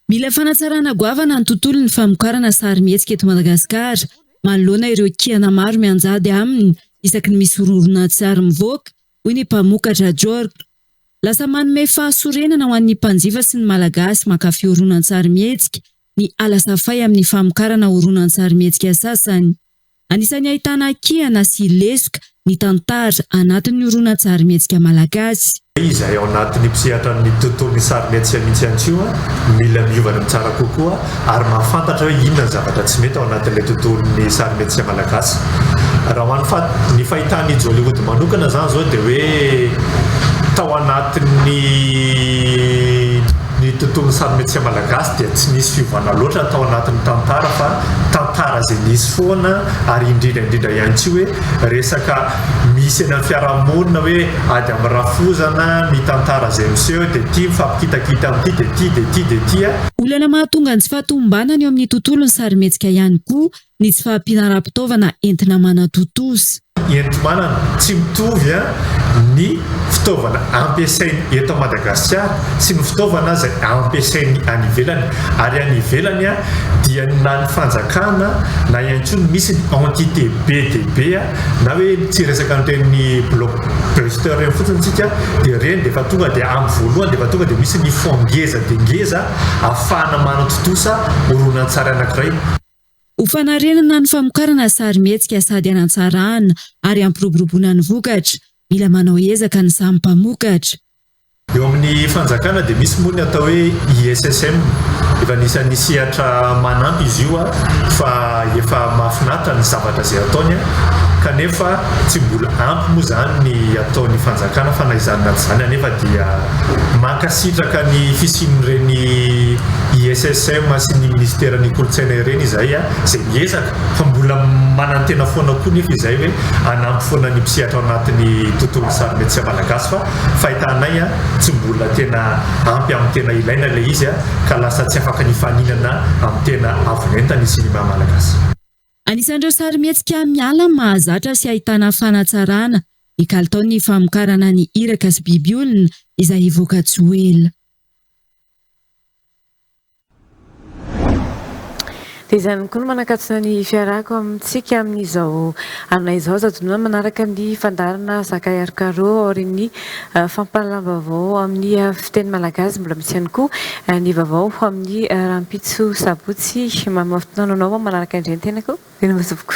Mila fanatsarana goavana ny tontolon'ny famokarana sarimihetsika eto Madagasikara manoloana ireo kiana maro mianjady aminy isaky ny misy horonantsary mivoaka, hoy ny mpamokatra Jorg. Lasa manome fahasorenana ho an'ny mpanjifa sy ny Malagasy mankafy horonantsarimihetsika ny alasafay amin'ny famokarana horonantsarimihetsika sasany. Anisan'ny ahitana kihana sy lesoka ny tantara anatin'ny horonantsarimihetsika malagasy. Izahay ao anatin'ny mpisehatra ny tontolon'ny sarimihetsika mihitsy ihany koa mila miova ny mitsara kokoa ary mahafantatra hoe inona ny zavatra tsy mety ao anatin'ilay tontolon'ny sarimihetsika malagasy. Raha ho an'ny fa ny fahitan'i Jollywood manokana izany izao dia hoe tao anatin'ny ny tontolon'ny sarimihetsika malagasy dia tsy nisy fiovana loatra tao anatin'ny tantara fa tantara izay nisy foana ary indrindra indrindra ihany koa hoe resaka misy eny amin'ny fiarahamonina hoe ady amin'ny rafozana, ny tantara izay miseho dia ity mifampikitakita amin'ity dia ity dia ity dia ity a. Olana mahatonga ny tsy fahatomombanana eo amin'ny tontolon'ny sarimihetsika ihany koa ny tsy fahampiana ara-pitaovana entina manatontosa. Enti-manana, tsy mitovy ny fitaovana ampiasainy eto Madagasikara sy ny fitaovana izay ampiasainy any ivelany. Ary any ivelany dia na ny fanjakana na ihany koa ny misy ny entité be dia be na hoe tsy hiresaka an'ireny blockbuster ireny fotsiny isika dia ireny dia efa tonga dia amin'ny voalohany dia efa tonga dia misy ny fonds ngeza dia ngeza ahafahana manatontosa horonantsary anankiray. Ho fanarenana ny famokarana sarimihetsika sady hanatsarana ary hampiroboroboana ny vokatra, mila manao ezaka ny samy mpamokatra. Eo amin'ny fanjakana dia misy moa ny atao hoe ISSM, efa anisan'ny sehatra manampy izy io fa efa mahafinaritra ny zavatra izay ataony kanefa tsy mbola ampy moa izany ny ataon'ny fanjakana fa na izany na tsy izany anefa dia mankasitraka ny fisian'ireny. SSM sy ny minisiteran'ny kolontsaina ireny izahay izay miezaka fa mbola manantena foana koa nefa izahay hoe hanampy foana ny mpisehatra ao anatin'ny tontolon'ny sarimihetsika malagasy fa fahitanay tsy mbola tena ampy amin'ny tena ilaina ilay izy ka lasa tsy afaka nifaninana amin'ny tena avo lenta ny sinema malagasy. Anisan'ireo sarimihetsika miala amin'ny mahazatra sy ahitana fanatsarana ny kalitaon'ny famokarana ny Iraka sy Biby Olona izay hivoaka tsy ho ela. Dia izany koa no manakatona ny fiarahako amintsika amin'izao alina izao. Aza adinoina ny manaraka ny fandaharana Zakay ary Caro aorian'ny fampahalalam-baovao amin'ny fiteny malagasy. Mbola misy ihany koa ny vaovao amin'ny rahampitso sabotsy. Manome fotoana anao manaraka indray ny tenako. Veloma tompoko.